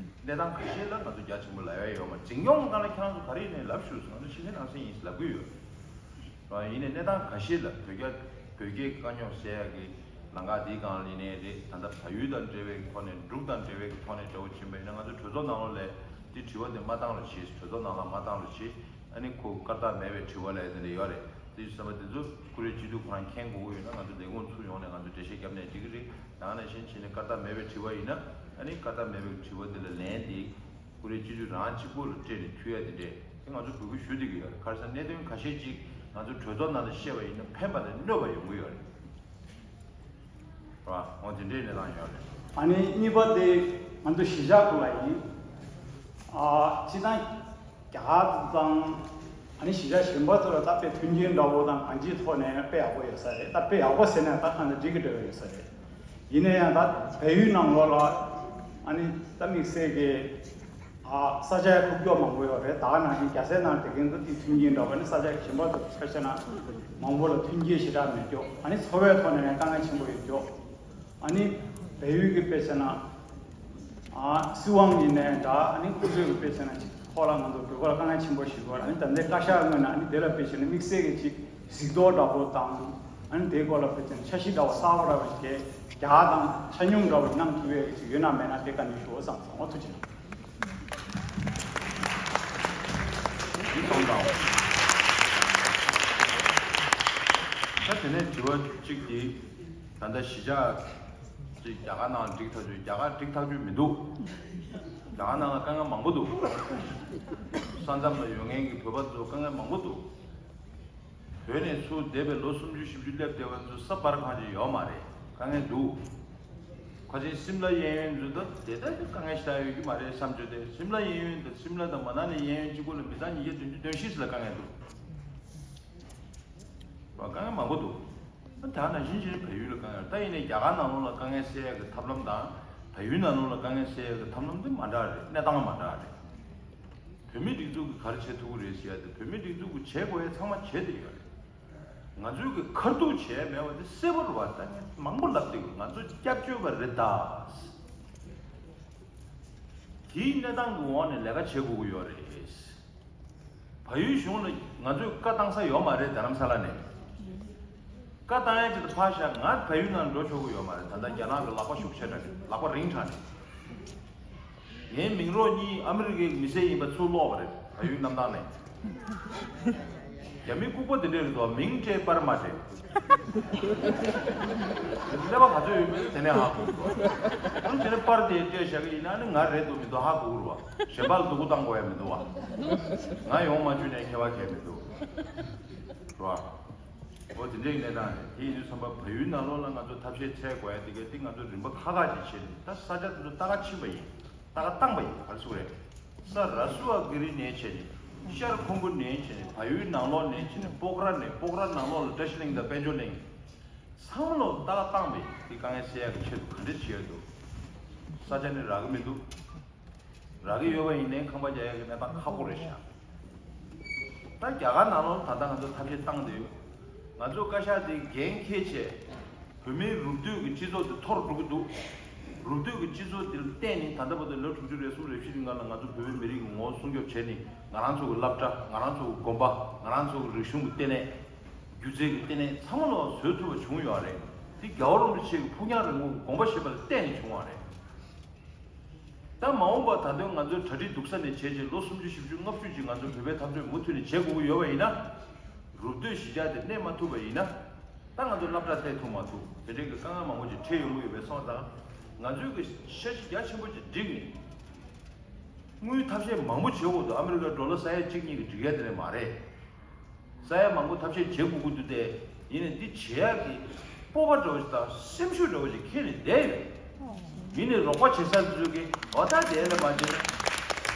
གནས་སྟངས་ཁ་ཤས་ལ་ང་ཚོ་རྒྱ་ཆེན་པོ་ལབ་ཡ་ཡོད་མ་རེད། འཛིན་སྐྱོང་སྒང་ལ་ཁྱེད་རང་ཚོ་ག་རེ་ཡིན་ནའི་ལབ་ཤོག་ཟེར། ང་ཚོ་ཕྱི་ནས་ནང་སེམས་ཡིན་ཟེར་ལབ་ཀྱི་ཡོད། ཡིན་ནའི་གནས་སྟངས་ཁ་ཤས་ལ་བོད་རྒྱ་བོད་སྐད་དཀའ་རྙོག་སེལ་ཡག་གི་ལམ་ཁ་འདིའི་སྒང་ལ་ཡིན་ནའི་རེད། ད་ལྟ་བལ་ཡུལ་དང་འབྲེལ་བའི་ཐོག་ནས་འབྲུག་དང་འབྲེལ་བའི་ཐོག་ནས་འདྲ་བོ་ཕྱིན་པ་ཡིན་ན་ང་ཚོ་གྲོས་ཚོགས་ནང་ལོགས་ལ་དེ་དྲི་བ་དེ་མ་བཏང་རོགས་བྱེད། གྲོས་ཚོགས་ནང་ལ་མ་བཏང་རོགས་བྱེད། ཨ་ནི་ཁོ་སྐར་རྟགས་མེད་པའི་དྲི་བ་ལབ་ཡ་དེ་འདྲ་ཡོད་རེད། དེ་བསམ་པ་དེ་ཚོ་ཀུ་རེ་སྤྱི་འཐུས་ཁོ་རང་མཁྱེན་དགོས་ཀྱི་ཡོད་ན་ང་ཚོ་ལས་ཁུངས་ཚུར་ཡོང་ནས་ང་ཚོ་འགྲེལ་བཤད་བརྒྱབ་ནས་འགྲིག་གི་རེད། ཡང་ནས་གཞན་བྱས་ནས་སྐར་རྟགས་མེད་པའི་དྲི་བ་ཡིན་ན་ཨ་ནི་སྐར་རྟགས་མེད་པའི་དྲི་བ་དེ་ལ་ལན་དེ་ཀུ་རེ་སྤྱི་འཐུས་རང་གཅིག་པོ་ལ་སྤྲད་ནས་མཐུད་ཡ་དེ་འདྲས་དེ་ང་ཚོ་འབོད་སྐུལ་ཞུ་བསྡད་ཀྱི་ཡོད་རེད། ག་རེ་ཟེར་ན་གནད་དོན་ཁ་ཤས་ཅིག་ང་ཚོ་གྲོས་ཚོགས་ནང་ལ་བཤད་པ་ཡིན་ན་ཕན་པ་ལས་གནོད་པ་ཡོང་གི་ཡོད་རེད། རེད་བ། འོ་དེ་འདྲའི་གནས་སྟངས་ཡོད་རེད། ཨ་ནི་གཉིས་པ་དེ་ང་ཚོ་གཞིས་ཆགས་ཁོ་ལ་ཡིན། ཨ་སྤྱིར་བཏང་རྒྱ་གར་དང་ཨ་ནི་གཞིས་ཆགས་གཞན་པ་ཚོ་ལ་ད་དཔེ་མཐུན་རྐྱེན་འདྲ་བོ་དང་གང་ཅིའི་ཐོག་ནས་དཔེ་ཡག་པོ་ཡོད་ས་རེད། ད་དཔེ་ཡག་པོ་ཟེར་ན་ད་གང་ལྟར་འགྲིག་གི་འདྲ་བོ་ཡོད་ས་རེད། ཡིན་ན་ཡང་ད་བལ་ཡུལ་ནང་ལོགས་ལ་ཨ་ནི་ད་དམིགས་བསལ་གྱི་ཨ་ས་ཆ་ཡ་ཁུག་ཀྱོག་མང་པོ་ཡོད་རེད། ད་ག་ནང་བཞིན་རྒྱ་སའི་ནང་དེ་གིན་དུ་དེ་མཐུན་རྐྱེན་འདྲ་བོ་ནི་ས་ཆ་གཞན་པ་དུ་ཆ་བཞག་ན་མང་པོ་ལ་མཐུན་རྐྱེན་ཞེ་དྲག་མེད་ཀྱོག་ཨ་ནི་འཚོ་བའི་ཐོག་ནས་ཡང་དཀའ་ངལ་ཆེན་པོ་ཡོད་ཀྱོག་ཨ་ནི་བལ་ཡུལ་གྱི་དཔེ་བྱས་ན་ཨ་སྲིད་དབང་ཡིན་ནའི་འདྲ། ཨ་ནི་ཁོ་ཚོའི་གི་དཔེ་བྱས་ན་ཅིག་ཁོ་ལ་ང་ཚོ་བོད་པ་ལ་དཀའ་ངལ་ཆེན་པོ་ཞིག་ཡོད་རེད། ཨ་ནི་ད་ལྟའི་བཀའ་ཤག་ངོས་ནས་ཨ་ནི་དེ་ལ་དཔེ་བྱས་ན་དམིགས་བསལ་གྱི་ཅིག་གཟིགས་རྟོག་འདྲ་པོ་དང་ཨ་ནི་དེའི་སྐོར་ལ་དཔེ་བྱས་ན་འཆར་གཞི་འདྲ་པོ་གསར་པ་འདྲ་པོ་ཞིག་རྒྱ་དང་ཆ་སྙོམས་འདྲ་པོ་ཞིག་གནང་ཐུབ་ཡས་ཀྱི་ཅིག་ཡོད་ན་མེད་ན་དེ་བཀའ་འདྲི་ཞུ་བ་བསམ་སོང་། འོ་ཐུགས་རྗེ་ཆེ། འདི་གཏོང་དང་། ད་དེ་ནས་དྲི་བ་གཅིག་དེ། ད་ལྟ་གཞིས་ཆགས་ཅིག་རྒྱ་གར་ནང་ལ་འགྲིག་ཐག་ཆོད། རྒྱ་གར་འགྲིག་ཐག་ཆོད་མི་འདུག་རྒྱ་གར་ནང་ལ་དཀའ་ངལ་མང་པོ་འདུག་ས་མཚམས་ལ་ཡོད་མཁན་གྱི་བོད་པ་ཚོ་དཀའ་ངལ་མང་པོ་འདུག་བོད་ནས་ཚུར་འདས་པའི་ལོ་སུམ་ཅུ་བཞི་བཅུ་སླེབས་བསྡད་པ་ཚོ་ས་པར་གང་ཅི་ཡོད་མ་རེད། དཀའ་ངལ་འདུག་ཁ་ཆེ་སིམ་ལ་གཡས་གཡོན་ཚོ་ད་དེ་ལྟར་དཀའ་ངལ་ཞེ་དྲག་ཡོད་ཀྱི་མ་རེད་བསམ་བྱས་ཏེ། སིམ་ལ་གཡས་གཡོན་དང་སིམ་ལ་དང་མ་ན་ལི་གཡས་གཡོན་གཅིག་པོ་ལ་མི་ཚང་ཉིས་བརྒྱ་བདུན་ཅུ་དོན་བཞི་ཙམ་ལ་དཀའ་ངལ་འདུག་དཀའ་ངལ་མང་པོ་འདུག་ད་ནང་བཞིན་བྱས་ནས་བལ་ཡུལ་ལ་དཀའ་ངལ། ད་ཡིན་ནའི་རྒྱ་གར་ནང་ལོགས་ལ་དཀའ་ངལ་སེལ་ཡག་གི་ཐབས་ལམ་དང་བལ་ཡུལ་ནང་ལོགས་ལ་དཀའ་ངལ་སེལ་ཡག་གི་ཐབས་ལམ་དེ་མ་འདྲ་རེད། གནས་སྟངས་མ་འདྲ་རེད། བོད་མི་སྒྲིག་འཛུགས་ཀྱིས་ག་རེ་བྱེད་ཐུབ་ཀྱི་རེད་ཟེར་ཡ་དེ། བོད་མི་སྒྲིག་འཛུགས་ཀྱིས་བྱེད་དགོས་ཡ་ཚང་མ་བྱས་བསྡད་ཡོད་རེད། ང་ཚོའི་གི་ཁ་ཐུག་བྱས་མེད་པ་དེ་གསལ་པོ་རེད་བ། ད་ངས་མང་པོ་ལབ་བསྡད་ཡོད། ང་ཚོ་སྐྱབས་བཅོལ་བ་རེད་ད། དེའི་གནས་སྟངས་ཀྱི་འོག་ནས་ལས་ཀ་བྱེད་དགོས་ཀྱི་ཡོད་རེད། བལ་ཡུལ་གཞུང་ལ་ང་ཚོས་བཀའ་བཏང་ས་ཡོད་མ་རེད། རྡ་རམ་ས་ལ་ནས་བཀའ་བཏང་ཡ་ཅིག་ལ་ཕར་བཞག་ང་བལ་ཡུལ་ནང་འགྲོ་ཆོག་གི་ཡོད་མ་རེད། ད་ལྟ་རྒྱ་ནག་གི་ལག་པ་ཤུགས་ཆེ་དྲགས་ནས། ལག་པ་རིང་དྲགས་ནས། ངའི་མིང་རོགས་གཉིས་ཨ་མི་རི་ཀའི་མི་སེར་ཡིན་པ་ཚུར་སློག་པ་རེད། བལ་ཡུལ་གནམ་ཐང་ནས། རྒྱ་མི་ལྐུགས་པ་དེ་འདྲས་རེད་འདུག་མིང་སྤྲད་པར་མ་སྤྲད། ཀླད་པ་ག་ཚོད་ཡོད་མེད་དེ་ནས་ཧ་གོ་གི་རེད། ཨ་ནི་དེ་ནས་པར་དེ་སྤྲད་བཞག་གི་ཡིན་ན་ཨ་ནི་ང་རེད་འདུག་མི་འདུག་ཧ་གོ་གི་རེད་བ། གཞན་པ་ལ་སྡུག་པོ་བཏང་དགོས་ཡ་མི་འདུག་བ། ང་ཡོང་མ་བཅུག་ནས་ཁྱད་པར་གང་ཡང་མི་འདུག་རེད་བ། འོ་དེ་འདྲའི་གནས་སྟངས་རེད། དེ་ཡིན་དུས་ཙམ་པ་བལ་ཡུལ་ནང་ལོགས་ལ་ང་ཚོ་ཐབས་ཤེས་འཚོལ་དགོས་ཡ་དེ་ག་དེ་ང་ཚོ་རིམ་པ་ཁག་ཁག་ཅིག་བྱས་ནས་ད་ས་ཆ་དེ་ཚོ་ལྟ་ག་ཕྱིན་པ་ཡིན། ལྟ་ག་བཏང་པ་ཡིན། ག་རེ་ཟེར་དགོས་རེད། ས་ར་སུ་ཨ་གི་རི་ནས་བྱས་ནས་ཤར་ཁུམ་བུ་ནས་བྱས་ནས་བལ་ཡུལ་ནང་ལོགས་ནས་བྱས་ནས་སྤོག་ར་ནས། སྤོག་ར་ནང་ལོགས་ལ་བཀྲ་ཤིས་གླིང་དང་དཔལ་འབྱོར་གླིང་། ཚང་མ་ལོག་ལྟ་ག་བཏང་པ་ཡིན། དེ་དཀའ་ངལ་སེལ་ཡག་གི་ཆེད་དུ་ག་འདྲས་བྱེད་ཡ་འདུག་ས་ཆ་ནས་རག་གི་མི་འདུག་རག་གི་ཡོད་པ་ཡིན་ནའི་ཁང་པ་རྒྱག་ཡག་གི་གནས་སྟངས་ཁག་པོ་རེད་ཤག་ད་རྒྱ་གར་ནང་ལོགས་ད་ལྟ་ང་ཚོ་ཐབས་ཤེས་བཏང་བསྡད་ཡོད། ང་ཚོ་བཀའ་ཤག་འདི་འགན་འཁྱེར་བྱས། བོད་མིའི་རུབ་བསྡུས་ཀྱི་སྤྱི་ཚོགས་འདི་འཐོར་འགྲོ་གི་འདུག་རུབ་བསྡུས་ཀྱི་སྤྱི་ཚོགས་འདིར་བརྟེན་ནས་ད་ལྟ་བར་དུ་ལོ་དྲུག་ཅུ་རེ་གསུམ་རེ་བཞི་རིང་ལ་ང་ཚོ་བོད་པའི་མི་རིགས་ཀྱི་ངོ་བོ་སྲུང་སྐྱོབ་བྱས་ནས། ང་རང་ཚོ་གི་སློབ་གྲྭ། ང་རང་ཚོ་གི་དགོན་པ། ང་རང་ཚོ་གི་རིག་གཞུང་གི་ལྟེ་གནས། སྒྱུ་རྩལ་གྱི་ལྟེ་གནས་ཚང་མ་ལོག་བཟོས་ཐུབ་པ་བྱུང་ཡོད་རེད། འདི་རྒྱལ་བ་རིན་པོ་ཆེ་གི་ཕུགས་རྒྱང་རིང་པོ་གི་དགོངས་པ་བཞེས་པ་ལ་བརྟེན་ནས་བྱུང་བ་རེད། ད་མ་འོངས་པ་ད་དུང་ང་ཚོའི་གྲ་སྒྲིག་སྡུག་ས་ནས་བྱས་རྗེས་ལོ་སུམ་ཅུ་བཞི་བཅུ་ལྔ་བཅུ་ཅིག་ང་ཚོ་བོད་པའི་འཐབ་རྩོད་མུ་མཐུད་ནས་བྱེད་དགོས་ཀྱི་ཡོད་པ་ཡིན་ན། རུབ་བསྡུས་གཞིས་ཆགས་དེ་གནས་མ་ཐུབ་པ་ཡིན་ན། ད་ང་ཚོ་སློབ་གྲྭ་གཏད་ཐུབ་མ་ཐུབ་དེ་འདྲའི་གི་དཀའ་ངལ་མང་པོ་ཅིག་འཕྲད་ཡོང་གི་ཡོད་པའི་སོང་ཙང་། ང་ཚོའི་གི་འཆར་གཞི་རྒྱ་ཆེན་པོ་ཅིག་བསྒྲིགས་ནས། དངུལ་ཐབས་ཤེས་མང་པོ་བྱེད་དགོས་འདུག་ཨ་མི་རི་ཀའི་ཌོ་ལར་ས་ཡ་གཅིག་གཉིས་ཀྱིས་འགྲིག་ཡ་དེ་རེད་མ་རེད། ས་ཡ་མང་པོ་ཐབས་ཤེས་བྱེད་དགོས་ཀྱི་འདུག་སྟེ། ཡིན་ནའི་འདི་བྱེད་ཡག་གི་སྤོབས་པ་འདྲ་བོ་ཞིག་དང་སེམས་ཤུགས་འདྲ་བོ་ཞིག་ཁྱེར་ནས་བསྡད་ཡོད། ཡིན་ནའི་རོགས་པ་བྱེད་ས་དེ་ཚོ་གིས་འོ་ད་དེ་ལ་མ་བྱེད་ན།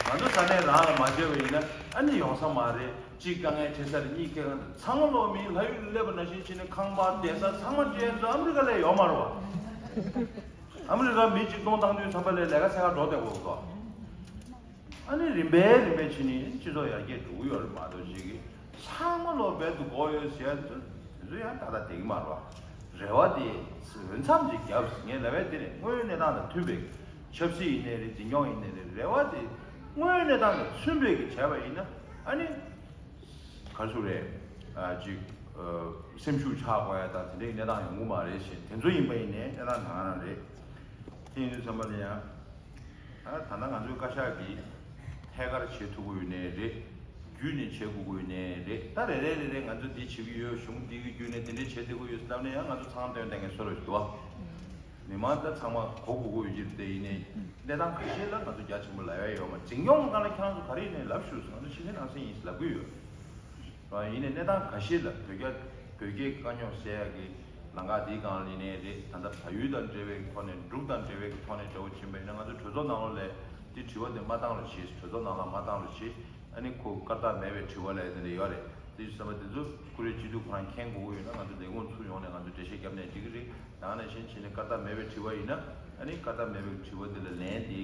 ང་ཚོ་ས་གནས་རང་ལ་མ་བྱེད་པ་ཡིན་ན་ཨ་ནི་ཡོང་ས་མ་རེད། གཅིག་དཀའ་ངལ་འཕྲད་ས་རེད། གཉིས་ཁེ་གང་རེད། ཚང་མ་ལོག་མིའི་ལྷ་ཡུལ་སླེབས་པ་ནང་བཞིན་བྱས་ནས་ཁང་པ་བསྡད་ས་ཚང་མ་སྤྲད་ཚོ་ཨ་མི་རི་ཀ་ལ་ཡོང་མ་རེད་བ། ཨ་མི་རི་ཀ་མི་གཅིག་སྟོང་བཏང་དུས་ཙམ་པ་ལ་ལས་ཀ་འཚོལ་ག་འགྲོ་བསྡད་དགོས་སོ། ཨ་ནི་རིམ་པས་རིམ་པས་ཕྱིན་ནས་སྤྱི་ཚོགས་ཡར་རྒྱས་འགྲོ་གི་ཡོད་རེད་མ་གཏོགས་ཅིག་གིས་ཚང་མ་ལོག་རྦད་དེ་དགོས་ཡོད་ཟེར་ཡ་དེ་ཚོ་ཡང་ཏག་ཏག་བསྡད་ཀྱི་མ་རེད་བ། རེ་བ་དེ་འོས་འཚམ་ཅིག་བརྒྱབ་ཟེར། ངས་ལབ་ཡ་དེ་རེད། དངོས་ཡོད་གནས་སྟངས་དང་མཐུན་པའི་ཆབ་སྲིད་ཡིན་ནའི་རེད། འཛིན་སྐྱོང་ཡིན་ནའི་རེད། རེ་བ་དེ་དངོས་ཡོད་གནས་སྟངས་དང་མཐུན་པའི་གི་བྱས་པ་ཡིན་ན་ཨ་ནི། ག་རེ་ཟེར་རེད། ཨ་ཅིག་ཨ་སེམས་ཤུགས་ཆག་དགོས་ཡ་དང་དེ་འདྲའི་གནས་སྟངས་ཡོང་གི་མ་རེད་ཞེས། དེ་ཚོ་ཡིན་པ་ཡིན་ནའི་གནས་སྟངས་ད་ག་རང་རེད། དེ་ཡིན་དུས་ཙམ་པ་ལ་ཡང་། ཨ་ད་ལྟ་ང་ཚོའི་བཀའ་ཤག་གིས་ཐད་ཀར་བྱེད་ཐུབ་ཀྱི་ཡོད་ནའི་རེད། བརྒྱུད་ནས་བྱེད་དགོས་ཀྱི་ཡོད་ནའི་རེད། ད་རེ་རེ་རེ་རེ་ང་ཚོ་འདི་བྱེད་ཀྱི་ཡོད། གཞུང་འདི་གི་བརྒྱུད་ནས་དེ་འདྲ་བྱེད་བསྡད་ཀྱི་ཡོད་ཟེར་ལབ་ན་ཡང་ང་ཚོ་ཚང་མ་སྟོན་བསྡད་མཁན་བཟོ་འདྲ་ཞིག་འདུག་བ། མི་མང་ད་ཚང་མ་གོ་དགོས་ཀྱི་ཡོད་ཀྱི་རེད། དེ་ཡིན་ནའི་གནས་སྟངས་ཁ་ཤས་ལ་ང་ཚོ་རྒྱ་ཆེན་པོ་ལབ་ཡ་ཡོད་མ་རེད། འཛིན་སྐྱོང་སྒང་ལ་ཁྱེད་རང་ཚོ་ག་རེ་ཡིན་ནའི་ལབ་ཤོག་ཟེར། ང་ཚོ་ཕྱི་ནས་ནང་སེམས་ཡིན་ཟེར་ལབ་ཀྱི་ཡོད། ཡིན་ནའི་གནས་སྟངས་ཁ་ཤས་ལ་བོད་རྒྱ་བོད་སྐད་དཀའ་རྙོག་སེལ་ཡག་གི་ལམ་ཁ་འདིའི་སྒང་ལ་ཡིན་ནའི་རེད། ད་ལྟ་བལ་ཡུལ་དང་འབྲེལ་བའི་ཐོག་ནས། འབྲུག་དང་འབྲེལ་བའི་ཐོག་ནས་འདྲ་བོ་ཕྱིན་པ་ཡིན་ན། ང་ཚོ་གྲོས་ཚོགས་ནང་ལོགས་ལ་འདི་དྲི་བ་འདི་མ་བཏང་རོགས་བྱེད། གྲོས་ཚོགས་ནང་ལ་མ་བཏང་རོགས་བྱེད། ཨ་ནི་ཁོ་སྐར་རྟགས་མེད་པའི་དྲི་བ་ལབ་ཡ་དེ་འདྲ་ཡོད་རེད། དེ་བསམ་པ་དེ་ཚོ་ཀུ་རེ་སྤྱི་འཐུས་ཁོ་རང་མཁྱེན་དགོས་ཀྱི་ཡོད་ན། ང་ཚོ་ལས་ཁུངས་ཚུར་ཡོང་ནས་ང་ཚོ་འགྲེལ་བཤད་བརྒྱབ་ནས་འགྲིག་གི་རེད། ཡང་ན་གཞན་བྱས་ནས་སྐར་རྟགས་མེད་པའི་དྲི་བ་ཡིན་ན། ཨ་ནི་སྐར་རྟགས་མེད་པའི་དྲི་བ་དེ་ལ་ལན་དེ་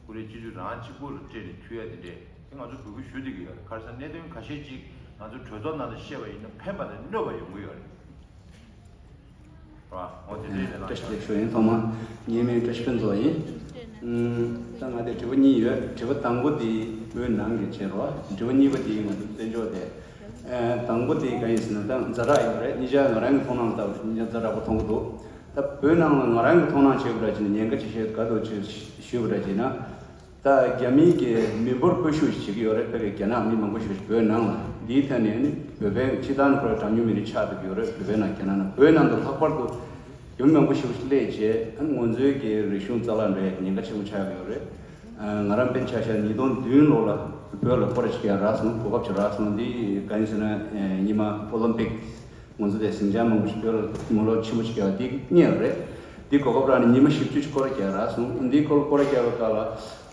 ཀུ་རེ་སྤྱི་འཐུས་རང་གཅིག་པུ་ལ་སྤྲད་ནས་མཐུད་ཡ་དེ་འདྲས་དེ་ང་ཚོ་འབོད་སྐུལ་ཞུ་བསྡད་ཀྱི་ཡོད་རེད། ག་རེ་ཟེར་ན་གནད་དོན་ཁ་ཤས་ཅིག་ང་ཚོ་གྲོས་ཚོགས་ནང་ལ་བཤད་པ་ཡིན་ན་ཕན་པ་དང་གནོད་པ་ཡོང་གི་ཡོད་རེད། རེད་བ། འོ་དེ་འདྲས་རེད་ལ། བཀྲ་ཤིས་བདེ་ལེགས་ཞུ་ཡིན། ཐོག་མ་ངའི་མིང་བཀྲ་ཤིས་ཕུན་ཚོགས་ཡིན། ཨུམ། ད་ང་དེ་དྲི་བ་གཉིས་ཡོད། དྲི་བ་དང་པོ་དེ་བོད་ནང་གི་བྱས་རོགས། དྲི་བ་གཉིས་པ་དེ་ང་ཚོ་བཙན་བྱོལ་དེ། ཨ་དང་པོ་དེ་ག་ཡིན་ཟེར་ན་ད་ཛ་དྲག་ཡོད་རེད། གཉིས་ཆ་ང་རང་གི་མཐོང་སྣང་ལྟ་བུ་གཉིས་ཆ་ཛ་དྲག་པོ་མཐོང་གི་འདུག་ད་བོད་ནང་ལ་ང་རང་གི་མཐོང་སྣང་བྱས་པ་འདྲ་བྱས་ན། ཉེན་ཁ་ཆེ་ཤོས་ག་འདུག་ཅེས་ཞུས་པ་འདྲ་བྱས་ན། ད་རྒྱ་མིའི་གི་མི་འབོར་སྤོ་བཤུད་ཅིག་བྱེད་ཀྱི་ཡོད་རེད། ཕ་གི་རྒྱ་ནག་མི་མང་པོ་ཞིག་བོད་ནང་ལ། འདིའི་ཐད་ནས་ནི་བོད་པའི་སྤྱི་བཏང་ཁོ་རང་གྲངས་ཉུང་མི་རིགས་ཆགས་བསྡད་ཀྱི་ཡོད་རེད། བོད་པའི་ནང་རྒྱ་ནག་ནང་བོད་ནང་དུ་ལྷག་པར་དུ་རྒྱ་མི་མང་པོ་ཞིག་སླེབས་བྱས། ཨ་ནི་ང་ཚོའི་གི་རིག་གཞུང་རྩ་བརླག་འགྲོ་ཡ་ཉེན་ཁ་ཆེན་པོ་ཆགས་ཀྱི་ཡོད་རེད། ཨ་ང་རང་དཔེར་ཆ་བཞག་ཉིས་སྟོང་བདུན་ལོ་ལ་བོད་ལ་སྐོར་ར་ཅིག་ཡར་རག་སོང་། གོ་སྐབས་ཅིག་རག་སོང་། འདི་ག་ཡིན་ཟེར་ན། ཨ་ཉི་མ་ཨོ་ལིམ་པིག་ང་ཚོ་དེ་ཟིང་ཆ་མང་པོ་ཞིག་བོད་ལ་ངོ་ལོག་ཆེན་པོ་ཞིག་བརྒྱབ་པ་འདི་རྙེད་པ་རེད། འདི་གོ་སྐབས་རག་ནས་ཉི་མ་བཞི་བཅུ་ཞིག་སྐོར་ར་རྒྱག་རག་སོང་། འདི་སྐོར་སྐོར་ར་རྒྱག་པའི་སྐབས་ལ་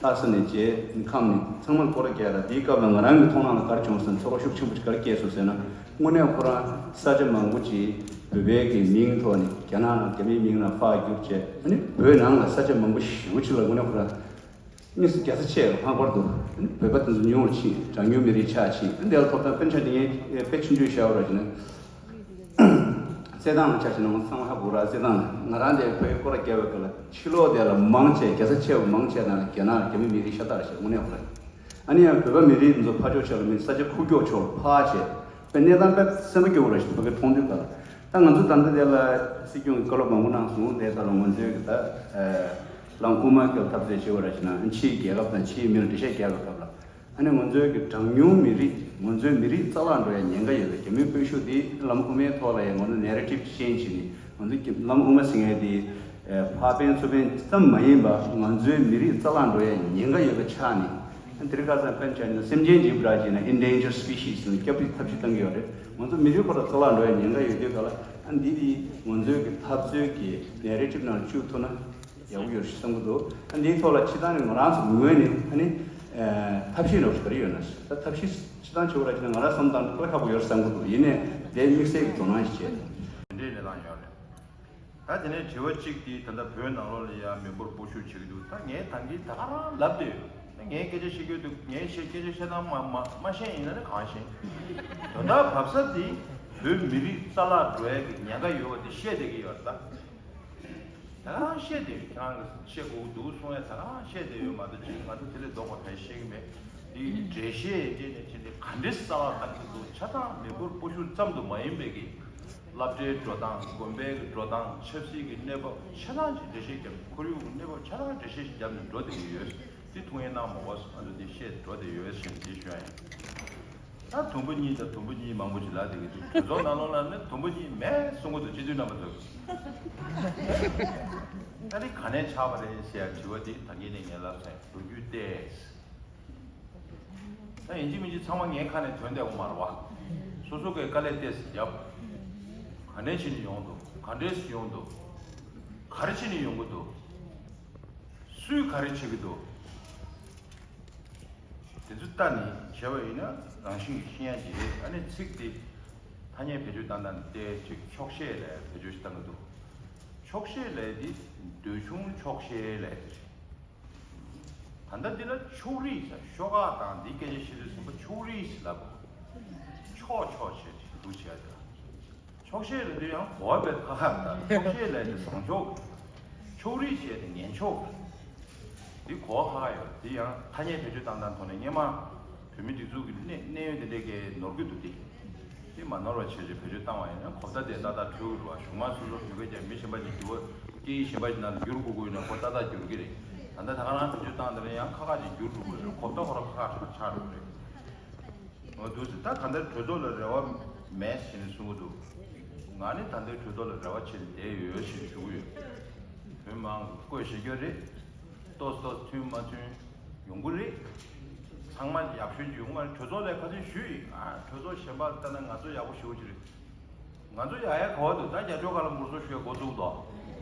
ལྷ་ས་ནས་བྱས་ཁམས་ནས་ཚང་མ་སྐོར་ར་རྒྱག་ར། འདིའི་སྐབས་ལ་ང་རང་གི་མཐོང་སྣང་ལ་ག་རེ་བྱུང་ཟེར་ན། ཚོར་བ་ཤུགས་ཆེན་པོ་ཞིག་ག་རེ་སྐྱེས་སོང་ཟེར་ན། དངོས་གནས་ཁོ་རང་ས་ཆ་མང་པོ་ཅིག་བོད་པའི་གི་མིང་ཐོག་ནས་རྒྱ་ནག་ནང་རྒྱ་མིའི་མིང་ནང་ཕར་བསྒྱུར་བྱས། ཨ་ནི་བོད་ནང་ལ་ས་ཆ་མང་པོ་ཞེ་པོ་ཅིག་ལ་དངོས་གནས་ཁོ་རང་དམིགས་བསལ་རྒྱལ་ས་ཆེ་བ། ལྷག་པར་དུ་བོད་པ་དེ་ཚོ་ཉུང་རུ་ཕྱིན། གྲངས་ཉུང་མི་རིགས་ཆགས་ཕྱིན། འདི་ལ་ཐོབ་ཐང་དཔེར་ན་ཆ་བཞག་ན་ངས་དཔེ་ཆུང་ཆུང་བཞག་པ་ར་བྱས་ན། རྩེད་ཐང་ལ་ཆ་བཞག་ན་ང་ཚང་མ་ཧ་གོ་ར། རྩེད་ཐང་ལ་ང་རང་དེ་ཕ་གིར་སྐོར་ར་རྒྱག་པའི་སྐབས་ལ་ཕྱི་ལོགས་དེ་ལ་མང་ཆེ་རྒྱལ་ས་ཆེ་བ་མང་ཆེ་ནང་ལ་རྒྱ་ནག་རྒྱ་མི་མི་རིགས་ཤ་སྟག་རེད་ཤག་དངོས་གནས་ཁོ་རང་། ཨ་ནི་ཡང་བོད་པ་མི་རིགས་འདི་ཚོ་ཕར་ཕྱོགས་ཕྱོགས་ལ་མི། ས་ཆ་ཁུག་ཀྱོག་ཕྱོགས་ལ་ཕར་བྱས། དཔེ་གནས་སྟངས་དཔེ་སེམས་པ་སྐྱོ་བོ་ར་ཞིག་ཕ་གིར་མཐོང་དུས་སྐབས་ལ། ད་ང་ཚོ་ད་ལྟ་དེ་ལ་སྲིད་སྐྱོང་གི་བཀའ་སློབ་མང་པོ་གནང་སོང་། དེ་ལྟར་ང་ཚོའི་གི་ད་ལམ་དབུ་མ་གི་འཐབ་རྩོད་བྱེད་པ་ར་བྱས་ན། ཕྱིའི་རྒྱལ་ཁབ་དང་ཕྱིའི་མི་ལ་འགྲེལ་བཤད་རྒྱག་པའི་སྐབས་ལ། ཨ་ནི་ང་ཚོའི་གི་གྲངས་ཉུང་མི་རིགས། ང་ཚོའི་མི་རིགས་རྩ་བརླག་འགྲོ་ཡ་ཉེན་ཁ་ཡོད་པའི་རྒྱ་མིའི་སྤོ་བཤུད་དེ་ལམ་དབུ་མའི་ཐོག་ལ་ཡང་ང་ཚོ་ནེ་རེ་ཊིབ་ཅེན་ཇི་བྱས་ནས། ང་ཚོ་ལམ་དབུ་མ་ཟེར་མཁན་དེ་ཕར་ཕན་ཚུར་ཕན་ཙམ་མ་ཡིན་པ། ང་ཚོའི་མི་རིགས་རྩ་བརླག་འགྲོ་ཡ་ཉེན་ཁ་ཡོད་པའི་ཆ་ནས། ཨ་དེ་རིང་ཁ་སང་དཔེར་ན་ཆ་བཞག་ན་སེམས་ཅན་འཇིགས་པ་ར་བྱས་ན་ཨེན་ཌེན་ཇར་སི་པི་ཤིས་ཟེར་ནས་སྐྱབས་རེ་ཐབས་ཤེས་བཏང་གི་ཡོད་རེད། ང་ཚོ་མི་རིགས་ཁོ་རང་རྩ་བརླག་འགྲོ་ཡ་ཉེན་ཁ་ཡོད་དུས་སྐབས་ལ། ཨ་འདི་དེ་ང་ཚོའི་གི་འཐབ་རྩོད་ཀྱི་ནེ་རེ་ཊིབ་ནང་བཅུག་ཐུབ་ན་ཡག་པོ་ཡོད་རེད་བསམ་གྱི་འདུག་ཨ་འདིའི་ཐོག་ལ་སྤྱིར་བཏང་ནས་ང་རང་ཚོ་ངོས་ནས་ཨ་ནི་ཐབས་ཤེས་འདྲ་བོ་ཞིག་ག་རེ་ཡོད་ན། ད་ཐབས་ཤེས་སྤྱིར་བཏང་བྱེད་པ་ར་བྱས་ན་ང་རང་བསམ་སྟངས་དཔེ་ཁག་པོ་ཡོད་རེད་བསམ་གྱི་འདུག་ཡིན་ནའི་དེ་དམིགས་བསལ་གྱི་དོ་སྣང་ཞིག་བྱས། དེ་འདྲའི་གནས་སྟངས་ཡོད་རེད། ད་དེ་ནས་དྲི་བ་གཅིག་དེ་ད་ལྟ་བོད་ནང་ལོགས་ལ་ཡང་མི་འབོར་སྤོ་བཤུད་བྱེད་ཀྱི་འདུག་ད་ངས་ད་གིན་ད་ག་རང་ལབ་བསྡད་ཡོད། ངའི་སྐད་ཆ་བཤད་རྒྱུ་འདུག་ངའི་བཤད་སྐད་ཆ་བཤད་སྟངས་མ་མ་མ་ཤེས་ཡིན་ན་ནི་གང་ཤེས། དོན་དག་བབས་ས་དེ་བོད་མི་རིགས་རྩ་བརླག་འགྲོ་ཡ་གི་ཉེན་ཁ་ཡོད་པ་དེ་བཤད་བསྡད་ཀྱི་ཡོད་རེད་ད། ད་ག་རང་བཤད་བསྡད་ཡོད། ཁྱེད་རང་གིས་བཤད་དགོས་ཀྱི་འདུག་གསུང་ཡ་ད་ག་རང་བཤད་བསྡད་ཡོད་མ་གཏོགས་ཅིག་ང་ཚོ་དེ་ལས་ལྡོག་པ་གང་ཤེས་ཀྱི་མེད། དེ་འགྲེལ་བཤད་བྱས་ནས་ཅི་འདྲ་ག་འདྲས་རྩ་བརླག་བཏང་གི་འདུག་ཆ་ཚང་མེ་འཁོར་སྤོ་ཤུགས་ཙམ་དུ་མ་ཡིན་པའི་གི་སློབ་གྲྭའི་འགྲོ་སྟངས། དགོན་པའི་གི་འགྲོ་སྟངས། ཆབ་སྲིད་ཀྱི་གནས་བབ་ཆ་ཚང་ཅིག་འགྲེལ་བཤད་བརྒྱབ། ཁོར་ཡུག་གི་གནས་བབ་ཆ་ཚང་འགྲེལ་བཤད་ཅིག་བརྒྱབ་ནས་འགྲོ་བསྡད་ཀྱི་ཡོད། དེ་ཐུགས་ཉན་གནང་མ་དགོས། ང་ཚོ་འདི་བཤད་འགྲོ་བསྡད་ཡོད་ཟེར་ནས་འདི་ཞུ་ཡ་ཡིན། ད་དུམ་བུ་གཉིས་དང་དུམ་བུ་གཉིས་མང་པོ་ཅིག་ལབ་བསྡད་ཀྱི་འདུག་གྲོས་ཚོགས་ནང་ལོགས་ལ་ནི་དུམ་བུ་གཉིས་མེད་གསུང་གི་འདུག་སྤྱི་འཐུས་རྣམ་པ་ཚོ། ད་ནི་ག་ནས་ཆགས་པ་རེད་ཟེར་ཡ་དྲི་བ་འདི་ད་གིན་ནས་ངས་ལབ་ཚར། ལོ་རྒྱུས་བལྟས། ད་ཡིན་གཅིག་མིན་གཅིག་ཚང་མ་ངའི་ཁ་ནས་ཐོན་བསྡད་ཡོད་མ་རེད་བ། སོ་སོ་གིས་དཀའ་ལས་ཏོག་ཙམ་བརྒྱབ། ག་འདྲས་བྱས་ནས་ཡོང་འདུག་ག་འདྲས་ཡོང་འདུག་ག་རེ་བྱས་ནས་ཡོང་གི་འདུག་སུས་ག་རེ་བྱེད་ཀྱི་འདུག་དེ་ཚོ་ལྟ་ནས་བྱས་པ་ཡིན་ན་རང་བཞིན་གྱིས་ཤེས་ཡ་ཅིག་རེད། ཨ་ནི་ཚིག་དེ་ཐ་སྙད་བེད་སྤྱོད་བཏང་སྟངས་དེ་ཅིག་འཁྱོག་བཤད་ལ་བེད་སྤྱོད་ཞིག་བཏང་གི་འདུག་འཁྱོག་བཤད་ལབ་དེ་འདོད་ཆུང་འཁྱོག་བཤད་ལབ་དེ་རེད། ད་ལྟ་འདི་ལ་ཕྱོགས་རིས་ཟེར། ཤོག་ཁག་དང་འདི་སྐད་ཆ་བཤད་དུས་ཙམ་པ་ཕྱོགས་རིས་ཟེར་ལབ་དགོས། ཕྱོགས་ཕྱོགས་བྱས་ཏེ་འདུ་བྱས་ཏེ། འཁྱོག་བཤད་ལབ་དུས་ཡང་གོ་བ་དཔེ་ཁག་ཁག་རེད། འཁྱོག་བཤད་ལབ་དེ་བཟང་ཕྱོགས། ཕྱོགས་རིས་བྱས་ཏེ་ངན་ཕྱོགས། འདི་གོ་བ་ཁག་ཁག་ཡོད། འདི་ཡང་ཐ་སྙད་བེད་སྤྱོད་བཏང་སྟངས་ཐོག་ནས་སྔོན་མ་བོད་མིའི་སྒྲིག་འཛུགས་ཀྱི་གནས་གནས་ཡུལ་དེ་འདྲས་ཀྱི་ནོར་གྱི་འདུག་སྟེ། དེ་མ་ནོར་བ་བྱས་རྗེས་བེད་སྤྱོད་བཏང་བ་ཡིན་ན་གོ་བརྡ་དེ་ཏག་ཏག་འཕྲོད་ཀྱི་རེད་བ། གཞུང་དམངས་སོ་སོར་བོད་སྐད་རྒྱག་མི་གཞན་པ་ཅིག་འགྱུར་བ། སྐད་ཡིག་གཞན་པ་ཞིག་ནང་ལ་བསྒྱུར་དགོས་ཀྱི་ཡོད་ན་ཁོ་ཏག་ཏག་འགྱུར་གྱི་རེད། ད་ལྟ་ད་ག་རང་བེད་སྤྱོད་བཏང་དེ་ལ་ཡང་ཁག་ཁག་ཅིག་འགྱུར་འགྲོ་གི་རེད། གོ་བརྡ་ཁོ་རང་ཁག་ཁག་ཆགས་འགྲོ་གི་རེད། འོ་འདུག་སེ་ད་ག་འདྲ་གྲོས་ཚོགས་ལ་རེ་བ་མེད་ཟེར་ནས་གསུང་གི་འདུག་ང་ནི་ད་ལྟའི་གྲོས་ཚོགས་ལ་རེ་བ་བྱས་ནས་བསྡད་ཡོད་ཞེས་ཞུ་གི་ཡོད། བོད་མང་གིས་བསྐོས་བཞག་རྒྱུ་རེད། ཏོག་ཙམ་ཏོག་ཙམ་མཐུན་མ་མཐུན་ཡོང་གི་རེད། ཚང་མ་ཡག་ཤོས་ཀྱི་ཡོང་གི་མ་རེད། གྲོས་ཚོགས་ལ་ཁ་སང་ཞུས་ཡིན། ཨ་གྲོས་ཚོགས་གཞན་པ་ལྟ་ན་ང་ཚོ་ཡག་པོ་ཞེ་པོ་ཅིག་རེད། ང་ཚོ་ཡག་ཡག་ག་བ་འདུག་ད་རྒྱ་ཤོག་ཁ་ལ་འབུར་སོ་ཞུས་འགོ་བཙུགས་འདུག་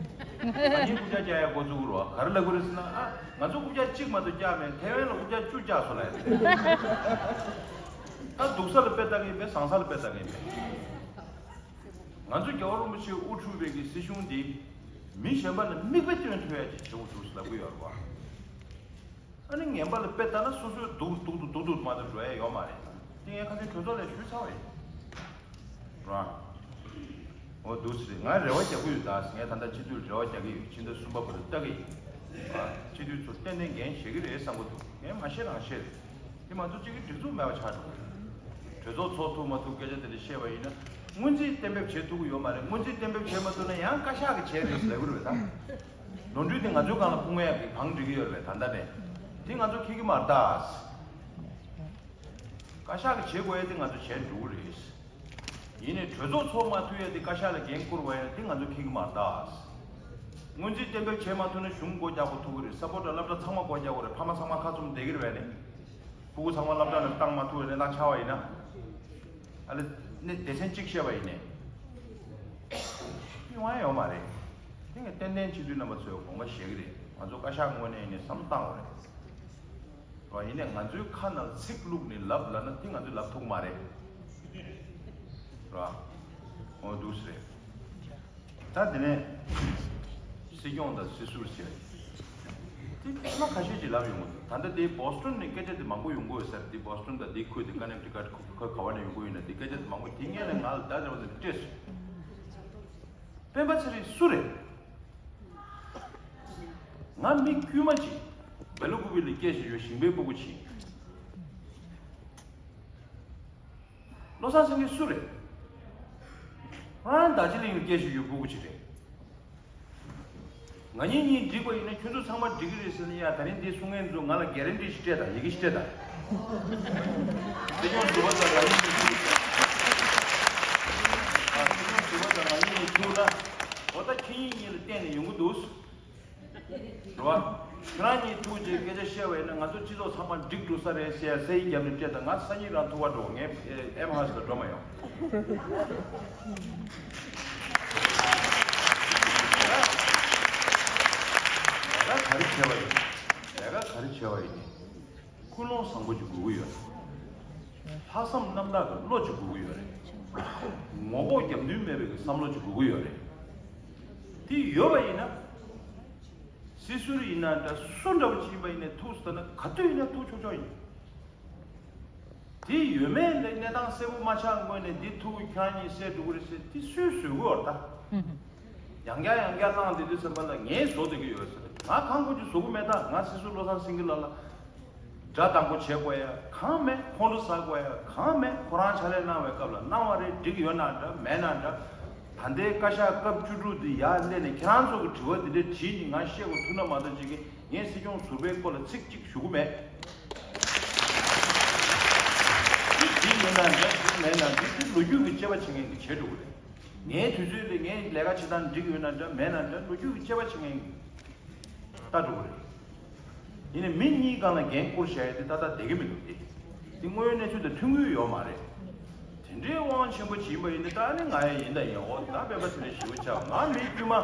ང་གཉིས་རྐུབ་བཀྱག་རྒྱག་ཡག་འགོ་བཙུགས་རོགས། ག་རེ་ལབ་ཀྱི་རེད་ཟེར་ན། ཨ་ང་ཚོ་རྐུབ་བཀྱག་གཅིག་མ་གཏོགས་བཀྱག་མེད། ཐའེ་ཝན་ལ་རྐུབ་བཀྱག་བཅུ་བཀྱག་སོང་ལབ་ཡ་རེད། ད་སྡུག་ས་ལ་དཔེ་ལྟ་གི་ཡིན་པས། བཟང་ས་ལ་དཔེ་ལྟ་གི་ཡིན་པས། ང་ཚོ་རྒྱལ་བ་རིན་པོ་ཆེས་དབུ་ཁྲིད་པའི་གི་སྲིད་གཞུང་འདི་མི་གཞན་པ་ལ་མིག་དཔེ་སྟོན་ཐུབ་ཡ་ཅིག་བྱེད་དགོས་འདུག་ཟེར་ལབ་ཀྱི་ཡོད་རེད་བ། ཨ་ནི་ངན་པ་ལ་དཔེ་ལྟ་ན་སོ་སོའི་སྡུག་སྡུག་སྡུག་སྡུག་སྡུག་མ་གཏོགས་འགྲོ་ཡ་ཡོད་མ་རེད། དེ་ངས་ཁ་སང་གྲོས་ཚོགས་ལ་ཞུས་ཚར་བ་ཡིན། ར། འོ་འདུག་སེ་རེད། ང་རེ་བ་རྒྱག་གི་ཡོད་ད། ངས་ད་ལྟ་སྤྱི་འཐུས་ལ་རེ་བ་རྒྱག་གི་ཡོད། ཕྱི་ཟླ་གསུམ་པ་བར་དུ་ལྟ་གི་ཡིན། ར། སྤྱི་འཐུས་ཚོ་ཏན་ཏན་འགན་བཞེས་ཀྱི་རེད་བསམ་གྱི་འདུག་ངས་མ་བཞེས་རང་བཞེས་རེད། དེ་མ་གཏོགས་གཅིག་གི་སྒྲིག་འཛུགས་མེད་པ་ཆགས་འགྲོ་གི་རེད། གྲོས་ཚོགས་ཚོགས་ཐུབ་མ་ཐུབ་སྐད་ཆ་དེ་འདྲ་བཤད་པ་ཡིན་ན། སྔོན་རྩིས་གཏན་འབེབས་བྱེད་ཐུབ་ཀྱི་ཡོད་མ་རེད། སྔོན་རྩིས་གཏན་འབེབས་བྱེད་མ་ཐུབ་ན་ཡང་བཀའ་ཤག་གིས་བྱས་རེད་ཟེར་ལབ་ཀྱི་རེད་ད། ནོར་འཁྲུལ་དེ་ང་ཚོའི་སྒང་ལ་སྤུངས་ཡག་གི་བང་སྒྲིག་གི་ཡོད་རེད། ད་ལྟ་ནས་དེ་ང་ཚོ་འཁྱེར་གྱི་མ་རེད་ད། བཀའ་ཤག་གིས་བྱེད་དགོས་ཡ་དེ་ང་ཚོ་བྱས་འགྲོ་གི་རེད། ཡིན་ནའི་གྲོས་ཚོགས་ཚོགས་མ་ཐུབ་ཡ་དེ་བཀའ་ཤག་ལ་འགན་བསྐུར་བ་ཡིན་ན་དེ་ང་ཚོ་འཁྱེར་གྱི་མ་རེད་ད། སྔོན་རྩིས་གཏན་འབེབས་བྱེད་མ་ཐུབ་ན་གཞུང་སྒོ་རྒྱག་དགོས་ཐུག་གི་རེད། ས་པོ་ཊ་སློབ་གྲྭ་ཚང་མ་སྒོ་རྒྱག་དགོས་རེད། ཕ་མ་ཚང་མ་ཁ་བཙུམ་བསྡད་ཀྱི་རེད་པས་ནི། ཕྲུ་གུ་ཚང་མ་སློབ་གྲྭ་ནང་བཏང་མ་ཐུབ་པའི་གནས་སྟངས་ཆགས་པ་ཡིན་ན། ཨ་ལེ་ནི་སྡེ་ཚན་གཅིག་བཤད་པ་ཡིན་ནའི། སྤྱི་དབང་ཡོད་མ་རེད། དེ་ངས་ཏན་ཏན་སྤྱི་འཐུས་རྣམ་པ་ཚོས་དགོངས་པ་བཞེས་ཀྱི་རེད། ང་ཚོ་བཀའ་ཤག་ངོས་ནས་ནི་བསམ་བློ་བཏང་དགོས་རེད། ར། ཡིན་ནའི་ང་ཚོའི་ཁ་ནང་ཚིག་བླུགས་ནས་ལབ་ལབ་ན་དེ་ང་ཚོས་ལབ་ཐུབ་ཀྱི་མ་རེད། ར། འོ་འདུག་སེ་རེད། ད་དེ་ནས་སྲིད་སྐྱོང་དང་སྲིད་ཟུར་ཟེར། དེ་ཐེངས་མ་ཁ་ཤས་ཅིག་ལབ་ཡོང་གི་འདུག་ད་ལྟ་དེ་བོ་སི་ཊོན་ནས་སྐད་ཆ་དེ་མང་པོ་ཡོང་གི་ཡོད་ས་རེད། དེ་བོ་སི་ཊོན་དང་དེ་ཁུལ་དེ་ཀ་ནེག་ཊི་ཀཊ་ཁུལ་ག་བ་ནས་ཡོང་གི་ཡོད་ན་དེ་སྐད་ཆ་དེ་མང་པོ། དེ་སྔོན་ལ་ང་ལ་ད་ལྟ་བར་དུ་སྤྲད་སོང་། སྤེན་པ་ཚེ་རིང་སུ་རེད། ང་མི་དཀྱུས་མ་ཅིག་སྦེལ་ཀོབ་ལ་སྐད་ཆ་ཡོད། ཞིང་པའི་སྤུ་གུ་ཅིག་བློ་བཟང་སེང་གེ་སུ་རེད། ཁོ་རང་རྡོ་རྗེ་གླིང་ལ་སྐད་ཆ་ཡོད་སྤུ་གུ་ཅིག་རེད། ང་གཉིས་གཉིས་འགྲིག་པ་ཡིན་ན་ཁྱོད་ཚོ་ཚང་མ་འགྲིག་གི་རེད་ཟེར་ན། ཡ་ད་རིང་འདི་གསུང་མཁན་ཚོ་ང་ལ་གྷེ་རན་ཊི་ཞིག་སྤྲད་དང་། ཡི་གེ་ཞིག་སྤྲད་དང་། སྲིད་སྐྱོང་ཟུར་པ་དང་ང་གཉིས་གཉིས་འགྲིག་གི་རེད། ཨ། སྲིད་སྐྱོང་ཟུར་པ་དང་ང་གཉིས་གཉིས་ཐུག་ན། འོ་ད་ཁྱེད་གཉིས་གཉིས་ལ་བརྟེན་ནས་ཡོང་གི་འདུག་རེད་བ། ཁྱེད་རང་གཉིས་ཐུག་རྗེས་སྐད་ཆ་བཤད་པ་ཡིན་ན་ང་ཚོ་སྤྱི་ཚོགས་ཚང་མ་འགྲིག་འགྲོ་ས་རེད་ཟེར་ཡ་ས་ཡིག་བརྒྱབ་ནས་སྤྲད་དང་། ང་སང་ཉིན་རང་ཐུག་པར་འགྲོ། ངས་ཨེམ་ཧའུ་སི་ལ་འགྲོ་མ་ཡོང་། ལས་ཀ་ག་རེ་བྱས་པ་ཡིན། ལས་ཀ་ག་རེ་བྱས་པ་ཡིན། ཀུན་སློང་བཟང་པོ་ཅིག་དགོས་ཀྱི་ཡོད་རེད། ལྷག་བསམ་རྣམ་དག་གི་བློ་ཅིག་དགོས་ཀྱི་ཡོད་རེད། ངོ་ལྐོག་རྒྱབ་མདུན་མེད་པའི་བསམ་བློ་ཅིག་དགོས་ཀྱི་ཡོད་རེད། དེ་ཡོད་པ་ཡིན་ན། སྲིད་ཟུར་ཡིན་ན་འདྲ། སུ་འདྲ་བོ་ཅིག་ཡིན་པ་ཡིན་ནའི་ཐུག་སོང་ན་ག་དུས་ཡིན་ན་ཐུག་ཆོག་ཆོག་ཡིན། དེ་ཡོད་མེད་ལ་གནས་སྟངས་གསལ་པོ་མ་ཆགས་སྔོན་ནས་འདི་ཐུག་ཁྱོད་གཉིས་བསད་འགྲོ་གི་རེད་ཟེར་དེ་སུས་བཟོས་གི་ཡོད་རེད་ད། ཡང་བསྐྱར་ཡང་བསྐྱར་བླངས་བསྡད་དུས་ཙམ་པ་ལ་ངས་བཟོ་བསྡད་ཀྱི་ཡོད་ཟེར། ང་གང་དགོས་ཀྱི་བཟོ་གི་མེད་ད། ང་སྲིད་ཟུར་བློ་བཟང་སེང་གེ་ལགས་ལ་དགྲ་དང་པོ་བྱེད་དགོས་ཡ་གང་མེད། ཁོང་ཁྲོ་ཟ་དགོས་ཡ་གང་མེད། ཁོ་རང་ཕྱག་ལས་གནང་བའི་སྐབས་ལ་གནང་བ་རེད། འགྲིག་ཡོད་ན་འདྲ་མེད་ན་འདྲ། ད་ལྟའི་བཀའ་ཤག་སྐབས་བཅུ་དྲུག་འདི་ཡར་སླེབས་ནས་ཁྱེད་རང་ཚོ་གི་དྲི་བ་འདི་འདྲ་དྲིས་ནས་ང་བཤད་དགོས་ཐུག་ན་མ་གཏོགས་ཅིག་གིས་ངས་སྲིད་སྐྱོང་ཟུར་པའི་སྐོར་ལ་ཚིག་གཅིག་ཞུ་གི་མེད། འདི་འགྲིག་ཡོད་ན་འདྲ་འགྲིག་མེད་ན་འདྲ། འདི་ལོ་རྒྱུས་ཀྱི་དཔྱད་པ་བྱེད་མཁན་གྱི་བྱེད་འགྲོ་གི་རེད། ངའི་དུས་ཚོད་ལས་ངའི་ལས་ཀ་བྱེད་སྟངས་འགྲིག་ཡོད་ན་འདྲ་མེད་ན་འདྲ། ལོ་རྒྱུས་ཀྱི་དཔྱད་པ་བྱེད་མཁན་གྱི་ལྟ་འགྲོ་གི་རེད། ཡིན་ནའི་མི་གཉིས་སྒང་ལ་འགན་བསྐུར་བཞག་ཡ་དེ་ཏག་ཏག་བསྡད་ཀྱི་མི་འདུག་སྟེ། འདི་དངོས་ཡོད་གནས་ཚུལ་དང་མཐུན་གྱི་ཡོད་མ་རེད། དེ་འདྲའི་དབང་ཆེན་པོ་ཅིག་ཡིན་པ་ཡིན་ན་ད་ནི་ང་ཡང་ཡིན་དང་ཡིན། འོ་ད་སྤེན་པ་ཚེ་རིང་ཞེ་པོ་ཆགས། ང་མི་དཀྱུས་མ་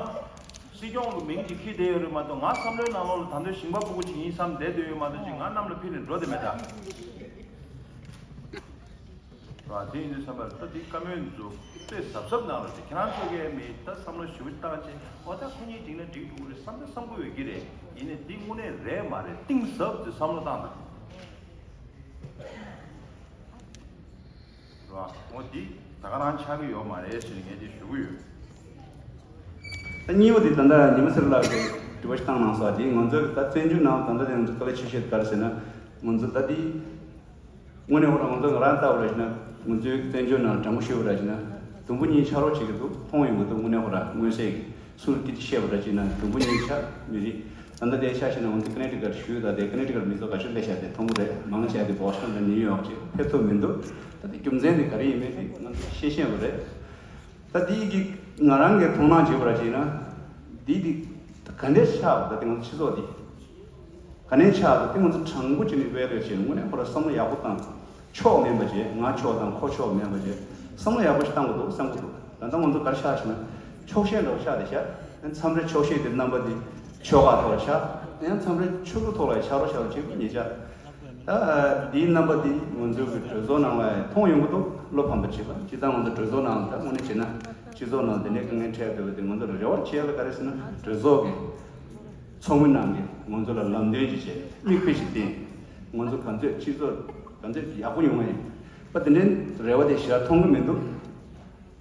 སྲིད་སྐྱོང་གི་མིང་ཅིག་འཁྱེར་བསྡད་ཡོད་རེད་མ་གཏོགས། ང་བསམ་བློའི་ནང་ལོགས་ལ་ད་དུང་ཞིང་པ་ཕྲུ་གུ་ཅིག་ཡིན་བསམ་བསྡད་སྡོད་ཡོད་མ་གཏོགས་ཅིག་ང་གནམ་ལ་འཕུར་ནས་འགྲོ་བསྡད་མེད་ད། ར་དེ་ཡིན་དུས་ཙམ་པར་ད་དེ་བཀའ་མོལ་འཛུགས་དཔེ་གཟབ་གཟབ་གནང་རོགས་བྱེད། ཁྱེད་རང་ཚོ་གིས་མི་ད་བསམ་བློ་ཞིབ་བཏང་བྱས། འོ་ད་ཁོ་གཉིས་འགྲིག་ན་འགྲིག་འགྲོ་གི་རེད་བསམ་ད་བསམ་གི་ཡོད་ཀྱི་རེད། ཡིན་ནའི་འདི་དངོས་གནས་རེད་མ་རེད་གཏིང་ཟབ་ཏུ་བསམ་བློ་བཏང་དང་། ར་འོ་འདི་ད་ག་རང་ཆགས་ཀྱི་ཡོད་མ་རེད་ཟེར་ངས་འདི་ཞུ་གི་ཡོད། ད་གཉིས་པ་དེ་ད་ལྟ་ཉི་མ་ཚེ་རིང་ལགས་ཀྱིས་དྲི་བ་ཞིག་བཏང་གནང་སོང་། དེ་ང་ཚོའི་ད་བཙན་བྱོལ་ནང་ད་ལྟ་དེ་ང་ཚོ་དཀའ་ལས་ཆེ་ཤོས་དེ་ག་རེ་ཟེར་ན། ང་ཚོ་ད་དེ་དངོས་གནས་ཁོ་རང་ང་ཚོ་ང་རང་ལྟ་བུ་ར་ཞིག་ན། ང་ཚོའི་བཙན་བྱོལ་ནང་དྲང་པོ་ཞུ་བ་ར་ཞིག་ན། དུམ་བུ་གཉིས་ཆགས་རོགས་བྱེད་ཀྱི་འདུག་མཐོང་ཡོང་གི་འདུག་དངོས་གནས་ཁོ་རང་མངོན་གསལ་གྱི་སུ་སྐད་ཆ་བཤད་པ་ར་ཞིག་ན་དུམ་བུ་གཉིས་ཆགས་མི་རིགས། ད་ལྟ་དེ་ཆ་བཞག་ན་ང་ཚོ་ཀ་ནེ་ཊི་ཀཊ་ཞུ་ད་དེ་ཀ་ནེ་ཊི་ཀཊ་མི་ཚོ་ག་ཚོད་སླེབས་ཤག་དེ་མཐོང་གི་རེད། མང་ཆེ་བ་དེ་བོ་སི་ཊོན་དང་ནིའུ་ཡོག་ཅིག་ཕེབས་ཐུབ་མི་འདུག་ད་དེ་རྒྱུ་མཚན་དེ་ག་རེ་ཡིན་མིན་དེ་ང་ཚོ་ཤེས་བཞིན་པ་རེད། ད་དེ་གི་ང་རང་གི་མཐོང་སྣང་བྱེད་པ་ར་ཞིག་ན། དེ་དེ་ག་འདྲས་ཆགས་པ་ད་དེ་ང་ཚོ་སྤྱི་ཚོགས་དེ་ག་ནས་ཆགས་ད་དེ་ང་ཚོ་དྲང་པོ་བྱས་ནས་བལྟ་བྱས་ན་དངོས་གནས་ཁོ་ར་བསམ་བློ་ཡག་པོ་བཏང་། ཕྱོགས་མེད་པ་བྱས། ང་ཕྱོགས་དང་ཁོ་ཕྱོགས་མེད་པ་བྱས། བསམ་བློ་ཡག་པོ་ཞིག་བཏང་དགོས་འདུག་བསམ་གྱི་འདུག་ད་ལྟ་ང་ཚོ་ག་རེ་ཆགས་ཤེ་ན། ཕྱོགས་ཞེན་འདྲ་བོ་ཆགས་བསྡད་ཤག་མཚམས་རེ་ཕྱོགས་ཞེན་དེ་རྣམ་པ་དེ་ཆོལ་ཁ་ཐོག་ལ་ཆགས། ཡང་མཚམས་རེ་ཆོས་ལུགས་ཐོག་ལ་ཆགས་རོགས་བྱ་རོགས་བྱེད་དགོས་ཉེ་ཆར། ད་འདིའི་རྣམ་པ་འདི་ང་ཚོའི་གི་གྲོས་ཚོགས་ནང་ལ་མཐོང་ཡོང་གི་འདུག་བློ་ཕམ་པ་བྱེད་པ་ཇི་ལྟར་ང་ཚོ་གྲོས་ཚོགས་ནང་ལ་ད་དངོས་གནས་བྱས་ན་སྤྱི་ཚོགས་ནང་འདི་འདྲའི་དཀའ་ངལ་འཕྲད་བསྡད་པ་དེ་ང་ཚོ་ལ་རེ་བ་བྱེད་ཡ་ལ་ག་རེ་ཟེར་ན། གྲོས་ཚོགས་ཀྱི་ཚོགས་མི་རྣམས་ཀྱིས་ང་ཚོ་ལ་ལམ་སྟོན་ཅིག་བྱས། མིག་དཔེ་ཞིག་བསྟན། ང་ཚོ་ག་ཚོད་སྤྱི་ཚོགས་ག་ཚོད་ཡག་པོ་ཡོང་བ་ཡིན་པ་འདི་འདྲའི་རེ་བ་དེ་ཞེ་དྲག་མཐོང་གི་མི་འདུག་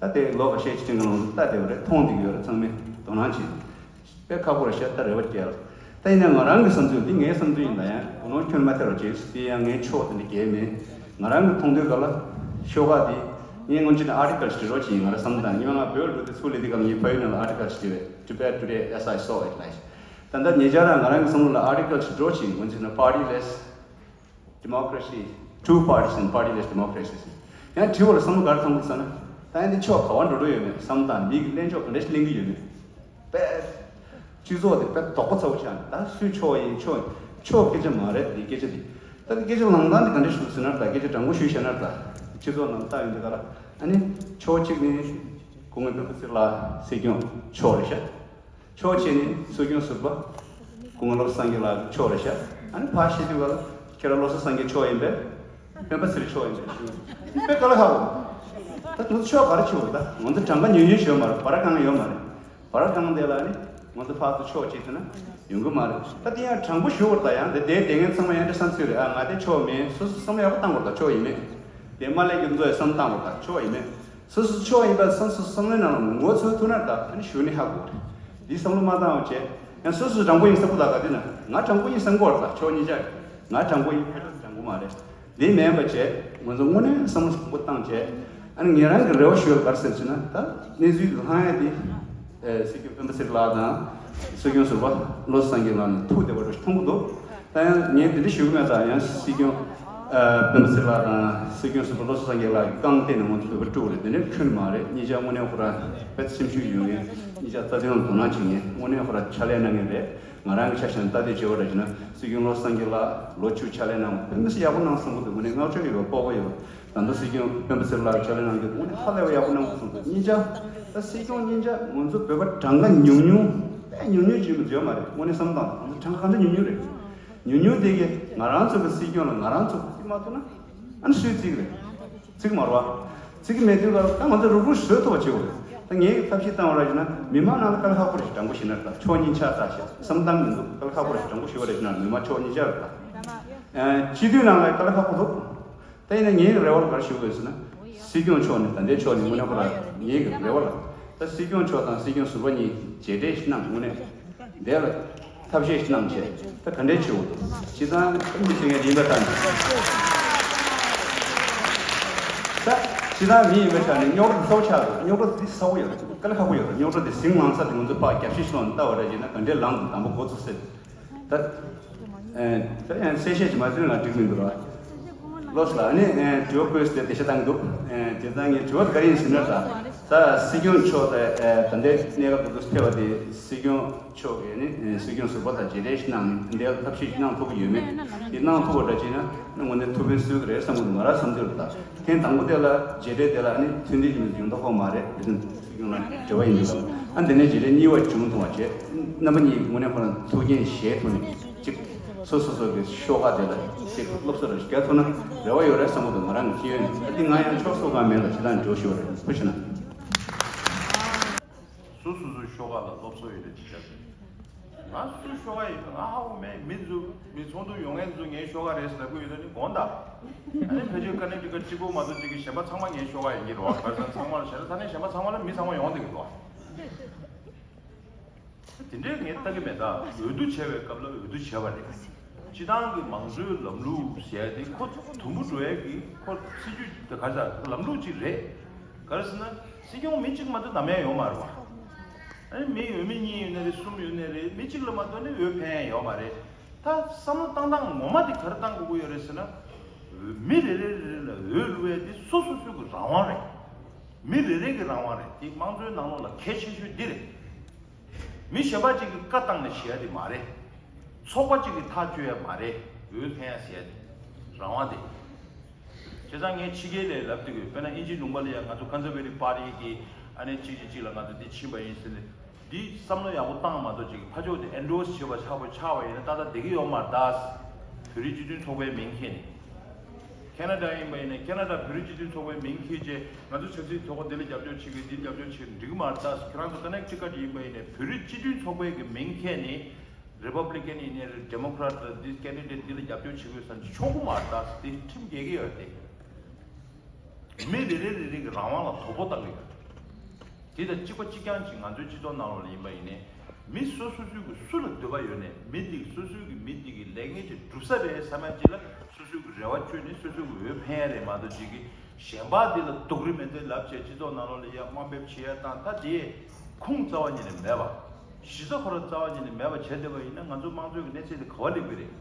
ད་དེ་ལོ་ཁ་ཤས་ཤིག་རིང་ལ་ལྟ་བསྡད་པ་རེད། མཐོང་བསྡད་ཀྱི་ཡོད་རེད། ཚང་མས་དོ་སྣང་བྱེད། དཔེ་ཁག་པོ་རེད་ཤག་ད་རེ་བ་བསྐྱལ། ད་ཡིན་ན་ང་རང་གི་བསམ་ཚུལ་འདི་ངའི་བསམ་ཚུལ་ཡིན། ད་ཡང་བུ་ནོར་ཁྱོད་མ་ཐེ་རོ་བྱེད་དེ་ཡང་ངའི་ཕྱོགས་དེ་འདྲ་གལ་མེད། ང་རང་གི་མཐོང་ཐོས་སྒང་ལ་ཤོག་ཁག་འདི་ངས་སྔོན་ཆད་ནས་ཨར་ཊི་ཀལ་ཞིག་འབྲི་རོགས་བྱེད་ཡིན། ང་རང་བསམ་བློ་བཏང་། ཉི་མ་ང་བོད་འགྲོ་དུས་ཚུར་སླེབས་དུས་སྒང་ངས་ཕ་ཡུལ་ནང་ལ་ཨར་ཊི་ཀལ་ཞིག་འབྲི་བས། Tibet Today as I saw it like. ད་ལྟ་ཉེ་ཆར་རང་ང་རང་གི་བསམ་བློ་ལ་ཨར་ཊི་ཀལ་ཞིག་འབྲི་རོགས་བྱེད་ཡིན། སྔོན་ཆད་ནས་Party Less Democracy, Two Parties and Party Less Democracy ཟེར། ཡང་དྲི་བ་ལ་བསམ་བློ་ག་རེ་གཏོང་དགོས་ཟེར་ན། ད་ཡང་འདི་ཕྱོགས་ག་པར་འགྲོ་འགྲོ་ཡོད་མེད་བསམ་བློ་བཏང་། མི་གི་གླེང་ཕྱོགས་ག་འདྲ་ཞིག་གླེང་གི་ཡོད་མེད། དཔེ་སྤྱི་ཚོགས་དེ་དཔེ་དོག་པོ་ཚ་པོ་ཆགས་ནས། ད་སུའི་ཕྱོགས་ཡིན་ཕྱོགས་ཡིན་ཕྱོགས་སྐད་ཆ་མ་རེད། འདི་སྐད་ཆ་འདི་ད་འདི་སྐད་ཆ་ལངས་སྟངས་འདི་ག་འདྲ་ཞིག་འདུག་ཟེར་ན། ད་སྐད་ཆ་དྲང་པོ་ཞུས་བཤད་ན། ད་སྤྱི་ཚོགས་ནང་ལྟ་ཡོང་དུས་ག་ལ་ཨ་ནི་ཕྱོགས་གཅིག་ནི་སྐུ་ངོ་སྤེན་པ་ཚེ་རིང་ལགས་སྲིད་སྐྱོང་ཕྱོགས་རེད་ཤག་ཕྱོགས་གཅིག་ནི་སྲིད་སྐྱོང་ཟུར་པ་སྐུ་ངོ་བློ་བཟང་སེང་གེ་ལགས་ཕྱོགས་རེད་ཤག་ཨ་ནི་ཕར་བཤད་དུས་ག་ལ་ཁྱེད་རང་བློ་བཟང་སེང་གེ་ཕྱོགས་ཡིན་པས། སྤེན་པ་ཚེ་རིང་ཕྱོགས་ཡིན་པས་ཞུ། དཔེ་དཀའ་ལས་ཁག་པོ། ད་ང་ཚོ་ཕྱོགས་ག་རེ་ཕྱོགས་ད་ང་ཚོ་གྲངས་ཀ་ཉུང་ཉུང་ཞིག་ཡོད་མ་རེད། བར་གང་ཡོད་མ་རེད། བར་གང་དེ་ལ་ནི་ང་ཚོ་ཕར་ཚུར་ཕྱོགས་གཅིག་ཟེར་ན་ཡོང་གི་མ་རེད། ད་དེ་ཡང་དྲང་པོ་ཞུ་བར། ད་ཡང་དེ་དེ་དེ་ངན་ཚང་མ་ཡང་འདྲ་བསམ་ཚུལ་རེད། ཨ་ང་དེ་ཕྱོགས་མིན། སོ་སོ་བསམ་བློ་ཡག་པོ་བཏང་དགོས། ད་ཕྱོགས་ཡིན་མིན། དེ་མ་ལས་ཀྱི་མཛོད་བསམ་བཏང་དགོས། ད་ཕྱོགས་ཡིན་མིན། སོ་སོ་ཕྱོགས་ཡིན་པ་སོ་སོ་བསམ་བློའི་ནང་ལ་ངོ་ཚོད་ཐུབ་ན་ད་ཨ་ནི་ཞུ་ནི་ཧ་གོ་རེད། འདི་བསམ་བློ་མ་བཏང་བ་བྱས། ཡང་སོ་སོ་དྲང་པོ་ཡིན་བསམ་གོ་ད་ག་དུས་ན་ང་དྲང་པོ་ཡིན་བསམ་གོ་ད་ཕྱོགས་གཉིས་ཆ་ང་དྲང་པོ་ཡིན། ཕལ་ཆེར་དྲང་པོ་མ་རེད། འདི་མིན་པ་བྱས། ང་ཚོ་དངོས་གནས་བསམ་བློ་བཟང་པོ་བཏང་བྱས། ཨ་ནི་ངེད་རང་གི་རེ་བ་ཞུ་ཡ་ག་རེ་ཟེར་ཟེར་ན། ད་གནས་ཚུལ་འདི་ལྷང་ཡ་འདི་ཨེ་སྲིད་སྐྱོང་སྤེན་པ་ཚེ་རིང་ལགས་དང་སྲིད་སྐྱོང་ཟུར་པ་བློ་བཟང་སེང་གེ་ལགས་ནས་ཐུག་བསྡད་པ་འདྲ་ཞིག་མཐོང་གི་འདུག་ད་ཡང་ངས་འདི་འདྲ་ཞུ་གི་མེད། ད་ཡང་སྲིད་སྐྱོང་ཨ་སྤེན་པ་ཚེ་རིང་ལགས་དང་སྲིད་སྐྱོང་ཟུར་པ་བློ་བཟང་སེང་གེ་ལགས་ཀྱི་རྐང་སྟེང་ནས་ང་ཚོ་བོད་པ་དཀྲུགས་རེད། དེ་འདྲ་ཁྱོན་ནས་མ་རེད། གཉིས་ཆ་དངོས་གནས་ཁོ་རང་དཔེ་སེམས་ཤུགས་ཡོད་མཁན། གཉིས་ཆ་རྩ་དོན་ལ་དོ་སྣང་བྱེད་མཁན། དངོས་གནས་ཁོ་རང་ཕྱག་ལས་གནང་མཁན་རེད། ང་རང་གི་ཆ་བཞག་ན་ལྟ་དེ་བརྗོད་པ་འདྲ་བྱས་ན་སྲིད་སྐྱོང་བློ་བཟང་སེང་གེ་ལགས་ལོ་བཅུ་ཕྱག་ལས་གནང་བ་དཔེ་མི་སྲིད་ཡག་པོ་གནང་སོང་གི་འདུག་དངོས་གནས་བསྔགས་བརྗོད་ཡོད་པ་སྤོབས་པ་ཡོད་པ། ད་ལྟ་སྲིད་སྐྱོང་སྤེན་པ་ཚེ་རིང་ལགས་ཕྱག་ལས་གནང་རྒྱུ་དངོས་གནས་ཧ་ལས་པ་ཡག་པོ་གནང་སོང་འདུག་གཉིས་ཆ་ད་སྲིད་སྐྱོང་གཉིས་ཆ་ང་ཚོ་བོད་པ་གྲངས་ཀ་ཉུང་ཉུང་དཔེ་ཉུང་ཉུང་ཅིག་མི་བརྗོད་མ་རེད། དངོས་གནས་བསམ་བློ་བཏང་ང་ཚོ་གྲངས་ཀ་ག་འདྲ་ཉུང་ཉུང་རེད། ཉུང་ཉུང་དེ་གས་ང་རང་ཚོ་གི་སྲིད་སྐྱོང་ལ་ང་རང་ཚོ་བརྩི་མ་ཐུབ་ན་ཨ་ནི་སུས་བརྩི་གི་རེད། བརྩི་གི་མ་རེད་བ། བརྩི་གི་མེད་དུས་ག་ད་ང་ཚོ་རུག་རུག་བཟོས་ཐུབ་པ་བྱེད་དགོས་རེད། ད་ངས་ཐབས་ཤེས་བཏང་བ་ར་ཞུ་ན། མི་མང་ནང་ལ་དཀའ་ལས་ཁག་པོ་རེད། དྲང་པོ་ཞུས་ན། ད་ཕྱོགས་གཉིས་ཆ་ཚང་བཤད་བསམ་སྟངས་མི་འདུག་དཀའ་ལས་ཁག་པོ་རེད། དྲང་པོ་ཞུ་བ་ར་ཞུ་ན། མི་མང་ཕྱོགས་གཉིས་ཆ་རེད། ད་སྤྱི་འཐུས་ནང་ལ་དཀའ་ལས་ཁག་པོ་འདུག་ད་ཡིན་ན་ངའི་རེ་བ་ལ་ག་རེ་ཞུ་དགོས་ཟེར་ན། སྲིད་སྐྱོང་མཆོག་ནས། ད་ལྟའི་མཆོག་ནས་དངོས་གནས་ཁོ་རང་ངའི་གི་རེ་བ་ལ། ད་སྲིད་སྐྱོང་མཆོག་དང་སྲིད་སྐྱོང་ཟུར་པ་གཉིས་མཇལ་འཕྲད་ཞིག་གནང་། དངོས་གནས་འདི་ལ་ཐབས་ཤེས་ཤིག་གནང་བྱས། ད་ག་འདྲས་བྱེད་དགོས་འདུག་སྤྱིར་བཏང་མི་ཚེ་ངས་ཡིན་པ་ལྟར་ནས། ད་སྤྱིར་བཏང་མི་ཡིན་པའི་ཆ་ནས་རྙོག་དྲ་གསར་པ་ཆགས་འདུག་རྙོག་དྲ་འདི་གསར་པ་ཡོད་རེད། དཀའ་ལས་ཁག་པོ་ཡོད་རེད། རྙོག་དྲ་འདི་ཟིང་ལངས་ས་དེ་ང་ཚོ་ཕར་རྒྱབ་བཤིག་སོང་ནས་ལྟ་བ་རེད་ཅེ་ན། ག་འདྲས་ལངས་འདུག་དང་པོ་འགོ་ཚུགས་སྲིད། ད་ཨེ་ད་ཡང་གསལ་བཤད་ཅིག་མ་བཏོན་ལ་འགྲིག་མི་འདུག་ར། ལགས་སོ། ཨ་ནི་ཨེ་དྲི་བ་བཀོད་ཟེར་དེ་བཤད་སྟངས་འདུག་ཨེ་དེ་ཙང་ངས་དྲི་བ་ག་རེ་ཡིན་ཟེར་ན། ད་ད་སྲིད་སྐྱོང་མཆོག་དང་ཨེ་ད་ལྟའི་གནས་སྐབས་འདུག་ཕེབས་པ་དེ། སྲིད་སྐྱོང་མཆོག་གིས་ནི་ཨེ་སྲིད་སྐྱོང་ཟུར་པ་དང་མཇལ་འཕྲད་ཞིག་གནང་ནས་འདི་ལ་ཐབས་ཤེས་ཤིག་གནང་ཐུབ་ཀྱི་ཡོད་མེད། དེ་གནང་ཐུབ་པ་འདྲ་བྱས་ན་ནི་དངོས་གནས་ཐུགས་ཕན་གསོས་ཀྱི་རེད་བསམ་གྱི་འདུག་ང་རང་བསམ་ཚུལ་ལ། ད་ཐེངས་དང་པོ་དེ་ལ་མཇལ་འཕྲད་དེ་ལ་ཨ་ནི་མཐུན་སྒྲིལ་གྱི་མི་ཡོང་མདོག་ཁ་པོ་མ་རེད། དེ་ཚོ་སྲིད་སྐྱོང་ལ་འབྲེལ་བ་ཡིན་འདུག་ཨ་འདི་ནས་མཇལ་འཕྲད་གཉིས་པ་བྱུང་ཐུབ་པ་བྱས། རྣམ་པ་གཉིས་ངོས་ནས་ཁོ་རང་ཐུགས་འགན་བཞེས་ཐུབ་ནས་གཅིག་སོ་སོ་སོ་གི་ཤོག་ཁག་དེ་ལ་གཅིག་སློབ་གསོ་རེ་རྒྱག་ཐུབ་ན་རེ་བ་ཡོད་རེད་བསམ་གྱི་འདུག་ང་རང་གི་ཤེས་ཡོན་ནས། ཨ་འདི་ང་ཡང་ཕྱོགས་གསོ་གང་མེད་ལ་ཇི་ལྟར་འགྲོ་ཞུ་བ་རེད། ཐུགས་རྗེ་གནང་། སོ་སོ་སོའི་ཤོག་ཁག་ལ་སློབ་གསོ་ཡོད་རེད་ཅེས་བྱ། ང་སུའི་ཤོག་ཁག་ཡིན་ན་ང་ཧ་གོ་མེད། མི་ཚོ་མི་ཚོགས་འདུ་ཡོང་མཁན་ཚོ་ངའི་ཤོག་ཁག་རེད་ཟེར་ལབ་གི་ཡོད་ན་ནི་དགོངས་དག་ཨ་ནི་ཕལ་ཆེར་ཀ་ནེ་ཊི་ཀཊ་གཅིག་པོ་མ་གཏོགས་ཅིག་གི་གཞན་པ་ཚང་མ་ངའི་ཤོག་ཁག་ཡིན་གྱི་རེད་བ། ག་རེ་ཟེར་ན་ཚང་མ་ལ་བྱས་ན་ས་གནས་གཞན་པ་ཚང་མ་ལ་མི་ཚང་མ་ཡོང་བསྡད་ཀྱི་འདུག་བ། དེ་འདྲའི་ངས་ལྟ་གི་མེད། ད་འོས་བསྡུ་བྱས་པའི་སྐབས་ལ་འོས་བསྡུ་བྱས་པ་རེད། སྤྱི་བཏང་གི་མང་གཙོའི་ལམ་ལུགས་ཟེར་ཡ་དེ་ཁོ་དུམ་བུ་འགྲོ་ཡ་གི་ཁོ་སྲིད་ཇུས་དེ་ག་རེ་ཟེར་ལམ་ལུགས་ཅིག་རེད། ག་རེ་ཟེར་ན་སྲིད་སྐྱོང་མི་གཅིག་མ་གཏོགས་ནམ་ཡང་ཡོང་མ་རེད་བ། ཨ་ནི་མི་འོས་མི་གཉིས་ཡོད་ན་རེད། གསུམ་ཡོད་ན་རེད། མི་གཅིག་ལ་མ་གཏོགས་ནི་འོས་འཕེན་ཡ་ཡོད་མ་རེད། ད་བསམ་བློ་བཏང་སྟངས་ངོ་མ་དེ་ག་རེ་བཏང་དགོས་ཀྱི་ཡོད་རེད་ཟེར་ན། མི་རེ་རེ་རེ་རེ་ལ་འོས་བླུག་ཡ་དེ་སོ་སོ་སོའི་གི་རང་དབང་རེད། མི་རེ་རེ་གི་རང་དབང་རེད། དེ་དམངས་གཙོའི་ནང་ལོགས་ལ་གལ་ཆེ་ཤོས་འདི་རེད། མི་གཞན་པ་གཅིག་གིས་བཀའ་བཏང་ནས་བྱེད་ཡ་དེ་མ་རེད། ཚོགས་པ་གཅིག་གིས་ཐག་གཅོད་ཡ་མ་རེད། འོས་འཕེན་ཡ་ཟེར་ཡ་དེ་རང་དབང་དེ། བྱས་ཙང་ངས་ཕྱི་རྒྱལ་ལ་ལབ་དུས་དཔེར་ན་དབྱིན་ཇིའི་ལུང་པ་ལ་ཡང་ང་ཚོ་ཀོན་ཟར་ཝེ་ཊིབ་པར་ཊི་གི་ཨ་ནི་གཅིག་གིས་གཅིག་ལ་ང་ཚོ་འདི་ཕྱིན་པ་ཡིན་ཟེར་ནས་འདི་བསམ་བློ་ཡག་པོ་བཏང་མ་གཏོགས་ཅིག་ཕར་ཕྱོགས་དེ་ཨེན་ཌོར་སི་བྱེད་པ་ཆགས་པ་ཆགས་པ་ཡིན་ན་ཏག་ཏག་བསྡད་ཀྱི་ཡོད་མ་རེད་ད། བོད་རིགས་སྤྱི་མཐུན་ཚོགས་པའི་མིང་འཁྱེར་ནས། ཁེ་ན་ཌ་ཡིན་པ་ཡིན་ན་ཁེ་ན་ཌ་བོད་རིགས་སྤྱི་མཐུན་ཚོགས་པའི་མིང་འཁྱེར་བྱས་ང་ཚོ་ཆབ་སྲིད་ཚོགས་པ་འདི་ལ་རྒྱབ་སྐྱོར་བྱེད་དགོས། འདི་ལ་རྒྱབ་སྐྱོར་བྱེད་འགྲིག་གི་མ་རེད་ད། ཁྱེད་རང་ཚོ་ཀོ་ནེག་ཊི་ཀཊ་ཡིན་པ་ཡིན་ན་བོད་རིགས་སྤྱི་མཐུན་ཚོགས་པའི་གི་མིང་འཁྱེར་ནས། རི་པབ་ལི་ཀན་ཡིན་ནའི་རེད། ཌེ་མོ་ཀ་རེ་ཊི་ལ་འདི་ཀེན་ཌི་ཌེ་ཊི་འདི་ལ་རྒྱབ་སྐྱོར་བྱེད་དགོས་ཟེར་ནས་ཆོག་གི་མ་རེད་ད། དེ་ཁྲིམས་འགལ་གྱི་ཡོད་དེ། མི་རེ་རེ་རེ་རེ་གི་རང་དབང་ལ་དོ་ཕོག་བཏང་གི་ཡོད། དེ་དང་གཅིག་པ་གཅིག་རྐྱང་གཅིག་ང་ཚོའི་སྤྱི་ཚོགས་ནང་ལོགས་ལ་ཡིན་པ་ཡིན་ནའི་མི་སོ་སོ་སོའི་གི་སུ་ལ་འདོད་པ་ཡོད་ནའི་མི་དེ་གི་སོ་སོའི་གི་མི་དེ་གི་ལས་འགན་ཅིག་འགྲུབ་ས་རེད་བསམ་ཡ་ཅིག་ལ་སོ་སོའི་གི་རེ་བ་བཅོལ་ནས་སོ་སོའི་གི་འོས་འཕེན་ཡ་རེད་མ་གཏོགས་ཅིག་གི་གཞན་པ་དེ་ལ་སྡུག་རུས་མེད་ཚད་ལབ་བྱས་སྤྱི་ཚོགས་ནང་ལོགས་ལ་ཡ་དམའ་འབེབས་བྱེད་ཡ་བཏང་། ད་དེ་ཁུངས་རྩ་བ་ཉིད་ནས་མེད་པ། གཞི་རྩ་ཁོ་རང་རྩ་བ་ཉིད་ནས་མེད་པ་བྱས་བསྡད་པ་ཡིན་ན་ང་ཚོ་དམངས་གཙོའི་གི་གནས་ཚད་དེ་ག་པར་སླེབས་ཀྱི་རེད།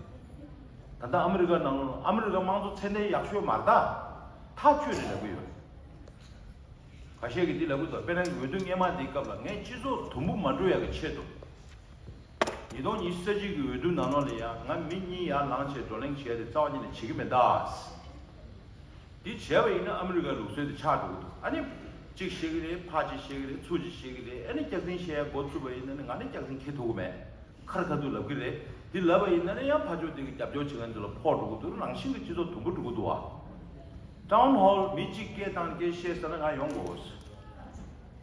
ད་ལྟ་ཨ་མི་རི་ཀ་ནང་ལོགས་ཨ་མི་རི་ཀ་དམངས་གཙོ་ཚད་ལྡན་ཡག་ཤོས་མ་རེད་ད། ཐག་ཆོད་རེད་ལབ་ཀྱི་ཡོད། ཁ་ཤས་ཀྱིས་འདི་ལབ་ཀྱི་འདུག་དཔེར་ན་འོས་བསྡུ་སྔོན་མ་འདིའི་སྐབས་ལ་ངས་སྤྱི་ཚོགས་དུམ་བུ་མ་འགྲོ་ཡག་གི་ཆེད་དུ། ཉིས་སྟོང་ཉི་ཤུ་རྩ་གཅིག་གི་འོས་བསྡུ་ནང་ལོགས་ལ་ཡང་ང་མི་གཉིས་ཡར་ལངས་བྱས་བགྲོ་གླེང་བྱས་ཏེ་རྩ་བ་ཉིད་ནས་བྱེད་ཀྱི་མེད་ད། འདི་བྱས་པ་ཡིན་ན་ཨ་མི་རི་ཀའི་ལུགས་སྲོལ་དེ་ཆགས་འགྲོ་གི་འདུག་ཨ་ནི་གཅིག་བཤད་ཀྱི་རེད། ཕར་གཅིག་བཤད་ཀྱི་རེད། ཚུར་གཅིག་བཤད་ཀྱི་རེད། ཨ་ནི་སྐྱག་རྫུན་བཤད་ཡ་འགོ་བཙུགས་པ་ཡིན་ན་ནི་ང་ནི་སྐྱག་རྫུན་འཁྱེར་ཐུབ་ཀྱི་མེད། ཁ་རི་ཁ་ཐུག་ལབ་ཀྱི་རེད། འདི་ལབ་པ་ཡིན་ན་ནི་ཡང་ཕར་ཕྱོགས་དེ་གི་རྒྱབ་སྐྱོར་བྱེད་མཁན་ཚོ་ལ་ཕོག་འགྲོ་གི་འདུག་རང་བཞིན་གྱི་སྤྱི་ཚོགས་དུམ་བུ་འགྲོ་གི་འདུག་བ། ཊའུན་ཧོལ་མི་གཅིག་སྐད་བཏང་སྐད་བཤད་ས་ན་ང་ཡོང་དགོས།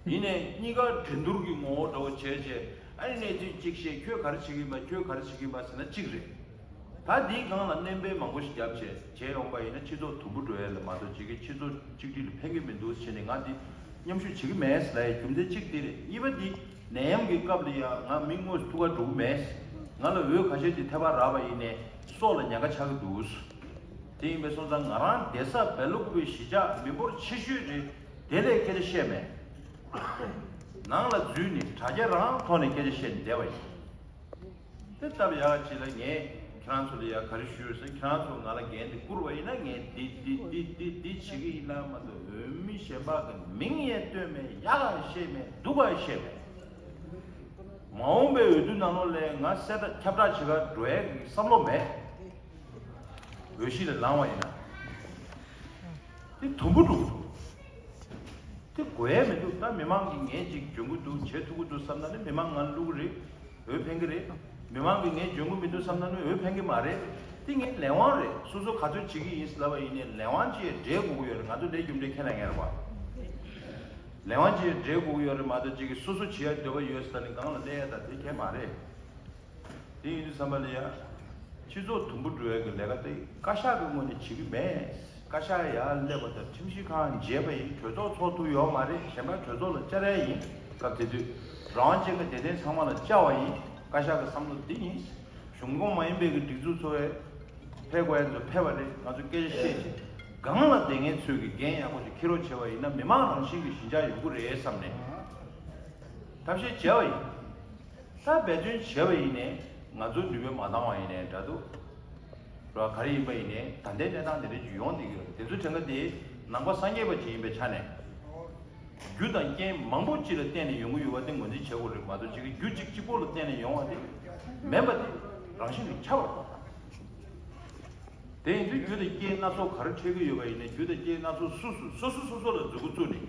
ཡིན་ནའི་གཉིས་ཀ་འགྲན་བསྡུར་གྱི་ངོ་བོ་འདྲ་བོ་བྱས་བྱས་ཨ་ནི་གནས་ཚུལ་གཅིག་བཤད། ཁྱོད་ག་རེ་བྱེད་ཀྱི་ཡིན་པ། ཁྱོད་ག་རེ་བྱེད་ཀྱི་ཡིན་པ་ཟེར་ན་གཅིག་རེད། ད་འདིའི་སྒང་ལ་སྣོན་པ་མང་པོ་ཞིག་བརྒྱབ་བྱས་བྱས་ཡོང་པ་ཡིན་ན་སྤྱི་ཚོགས་དུམ་བུ་འགྲོ་ཡ་ལ་མ་གཏོགས་ཅིག་གི་སྤྱི་ཚོགས་གཅིག་སྒྲིལ་ལ་ཕན་གྱི་མི་འདུག་བྱས་ནས་ང་འདི་མཉམ་ཞུགས་བྱེད་ཀྱི་མེད་ཟེར་ལབ་ཡའི་རྒྱུ་མཚན་གཅིག་འདི་རེད། གཉིས་པ་འདི་ནད་ཡམས་ཀྱི་སྐབས་ལ་ཡང་ང་མི་དངོས་སུ་ཐུག་ག་འགྲོ་གི་མེད། ང་ལ་འོས་ཁ་ཤས་ཅིག་ཐད་པ་རག་པ་ཡིན་ནའི་སྲོག་ལ་ཉེན་ཁ་ཆགས་ཀྱི་འདུག་དེ་ཡིན་པའི་སོང་ཙང་ང་རང་བསྡད་ས་སྦེལ་ཀོབ་གཞིས་ཆགས་མི་འབོར་ཆེ་ཤོས་རེད། དེ་ལས་སྐད་ཆ་བཤད་མེད། ནང་ལ་འཛུལ་ནས་དྲ་རྒྱ་རང་ཐོག་ནས་སྐད་ཆ་བཤད་ནས་བསྡད་པ་ཡིན། དེ་སྟབས་ཡག་ཅིག་ལ་ངས་ཁྱེད་རང་ཚོ་ལ་ཡ་ག་རེ་ཞུ་ཡོད་ཟེར། ཁྱེད་རང་ཚོ་ང་ལ་འགན་དེ་བསྐུར་བ་ཡིན་ན་ངས་འདི་འདི་འདི་འདི་འདི་བྱེད་ཀྱི་ཡིན་ལ་མ་གཏོགས་འོས་མི་གཞན་པ་གི་མིང་ཡང་བཏོན་མེད། ཡག་ག་བཤད་མེད། སྡུག་ག་བཤད་མེད། མ་འོངས་པའི་འོས་བསྡུ་ནང་ལོགས་ལ་ང་གསལ་བསྒྲགས་ཁྱབ་བསྒྲགས་བྱེད་ག་འགྲོ་ཡ་གི་བསམ་བློ་མེད། འོས་གཞི་ལ་ལངས་པ་ཡིན་ན། དེ་དུམ་བུ་འགྲོ་གི་འདུག་དེ་དགོས་ཡ་མི་འདུག་ད་མི་མང་གིས་ངས་ཅིག་འཇོན་གི་འདུག་བྱེད་ཐུབ་ཀྱི་འདུག་བསམ་ན་ནི་མི་མང་ང་ལ་བླུག་གི་རེད། འོས་འཕེན་གི་རེད། མི་མང་གིས་ངས་འཇོན་གི་མི་འདུག་བསམ་ན་ནི་འོས་འཕེན་གི་མ་རེད། དེ་ངའི་ལས་དབང་རེད། སོ་སོ་ག་ཚོད་བྱེད་ཀྱི་ཡིན་ལབ་པ་ཡིན་ནའི་ལས་དབང་ཅིག་འབྲེལ་དགོས་ཀྱི་ཡོད་རེད། ང་ཚོ་འདྲའི་རྒྱུ་འབྲས་ཁས་ལེན་མཁན་རེད་པ། ལས་དབང་ཅིག་འབྲེལ་དགོས་ཀྱི་ཡོད་རེད་མ་གཏོགས་ཅིག་གིས་སོ་སོ་བྱེད་ཡ་འདོད་པ་ཡོད་ཟེར་ནས་སྒང་ལ་སླེབས་ཡ་ད་དེ་གལ་མ་རེད། དེ་ཡིན་དུས་ཙམ་པ་ལ་ཡ། སྤྱི་ཚོགས་དུམ་བུ་འགྲོ་ཡ་གི་ལས་ཀ་དེ་བཀའ་ཤག་གི་ངོས་ནས་བྱེད་ཀྱི་མེད། བཀའ་ཤག་ཡར་སླེབས་པ་དང་ཁྲིམས་ཞིབ་ཁང་མཇལ་བ་ཡིན། གྲོས་ཚོགས་ཚོགས་ཐུབ་ཡོད་མ་རེད། གཞན་པ་གྲོས་ཚོགས་ལ་བཅར་ཡ་ཡིན། སྐབས་དེ་དུས་རང་དབང་ཅན་གྱི་སྡེ་ཚན་ཚང་མ་ལ་བཅར་བ་ཡིན། བཀའ་ཤག་གི་བསམ་བློ་འདི་ཡིན། གཞུང་ཁོངས་མ་ཡིན་པའི་གི་སྒྲིག་འཛུགས་ཚོ་བས་ཕེབས་དགོས་ཡ་ཚོ་ཕེབས་པ་རེད། ང་ཚོ་སྐད་ཆ་བཤད་བྱས་སྒང་ལ་སྡོད་མཁན་ཚོས་གི་འགན་ཡག་པོ་ཅིག་འཁྱེར་རོགས་བྱས་པ་ཡིན་ན་མི་མང་རང་བཞིན་གྱི་ཞི་འཇགས་ཡོང་གི་རེད་བསམ་ནས་ཐབས་ཤེས་བྱས་པ་ཡིན། ད་འབད་བརྩོན་བྱས་པ་ཡིན་ནའི་ང་ཚོ་ནུས་པ་མ་འདང་བ་ཡིན་ནའི་འདྲ་འདུག་ར་ག་རེ་ཡིན་པ་ཡིན་ནའི་ད་ལྟའི་གནས་སྟངས་དེ་འདྲ་ཅིག་ཡོང་བསྡད་ཀྱི་ཡོད་རེད། དེ་ཚོའི་གྲངས་ཀ་དེ་ནང་པ་སངས་རྒྱས་པ་ཅིག་ཡིན་པའི་ཆ་ནས། རྒྱུ་དང་རྐྱེན་མང་པོ་ཅིག་ལ་བརྟེན་ནས་ཡོང་གི་ཡོད་པ་དེ་ངོས་འཛིན་བྱེད་དགོས་རེད་མ་གཏོགས་ཅིག་གི་རྒྱུ་གཅིག་གཅིག་པོ་ལ་བརྟེན་ནས་ཡོང་བ་དེ་མིན་པ་དེ་རང་བཞིན་གྱིས་ཁྱབ་པ་རེད། དེ་ཡིན་དུས་རྒྱུ་དང་རྐྱེན་སྣ་ཚོགས་ག་རེ་འཕྲད་ཀྱི་ཡོད་པ་ཡིན་ནའི་རྒྱུ་དང་རྐྱེན་སྣ་ཚོགས་སོ་སོ་སོ་སོ་སོ་སོ་ལ་མཛུབ་གུ་བཙུགས་ནས།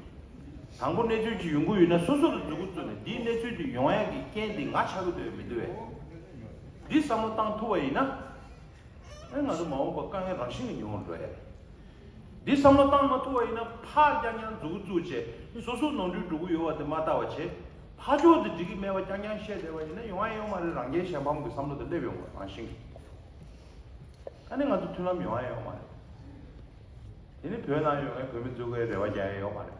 དང་པོ་གནས་ཚུལ་ཅིག་ཡོང་གི་ཡོད་ན་སོ་སོ་ལ་མཛུབ་གུ་བཙུགས་ནས་འདིའི་གནས་ཚུལ་དེ་ཡོང་ཡག་གི་རྐྱེན་དེ་ང་ཆགས་ཀྱི་འདུག་མི་འདུག་བས། འདི་བསམ་བློ་བཏང་ཐུབ་པ་ཡིན་ན། ཨེ་ང་ཚོ་མ་འོངས་པ་དཀའ་ངལ་རང་བཞིན་གྱིས་ཉུང་རུ་འགྲོ་ཡ་རེད། འདི་བསམ་བློ་བཏང་མ་ཐུབ་པ་ཡིན་ན་ཕར་རྐྱང་རྐྱང་མཛུབ་གུ་བཙུགས་བྱས་སོ་སོ་ནོར་འཁྲུལ་འགྲོ་གི་ཡོད་པ་དེ་མ་ལྟ་བ་བྱས་ཕར་ཕྱོགས་དེ་འགྲིག་གི་མེད་པ་རྐྱང་རྐྱང་བཤད་བསྡད་པ་ཡིན་ན་ཡོང་ཡ་ཡོད་མ་རེད། རང་རྒྱལ་གཞན་ཕམ་གྱི་བསམ་བློ་དེ་སླེབས་ཡོང་བ་རང་བཞིན་གྱིས། ཨ་ནི་ང་ཚོ་མཐུན་ལམ་ཡོང་ཡ་ཡོད་མ་རེད། དེ་ནི་བོད་ནང་ཡོད་མཁན་བོད་མི་ཚོ་གིས་རེ་བ་རྒྱག་ཡ་ཡོད་མ་རེད།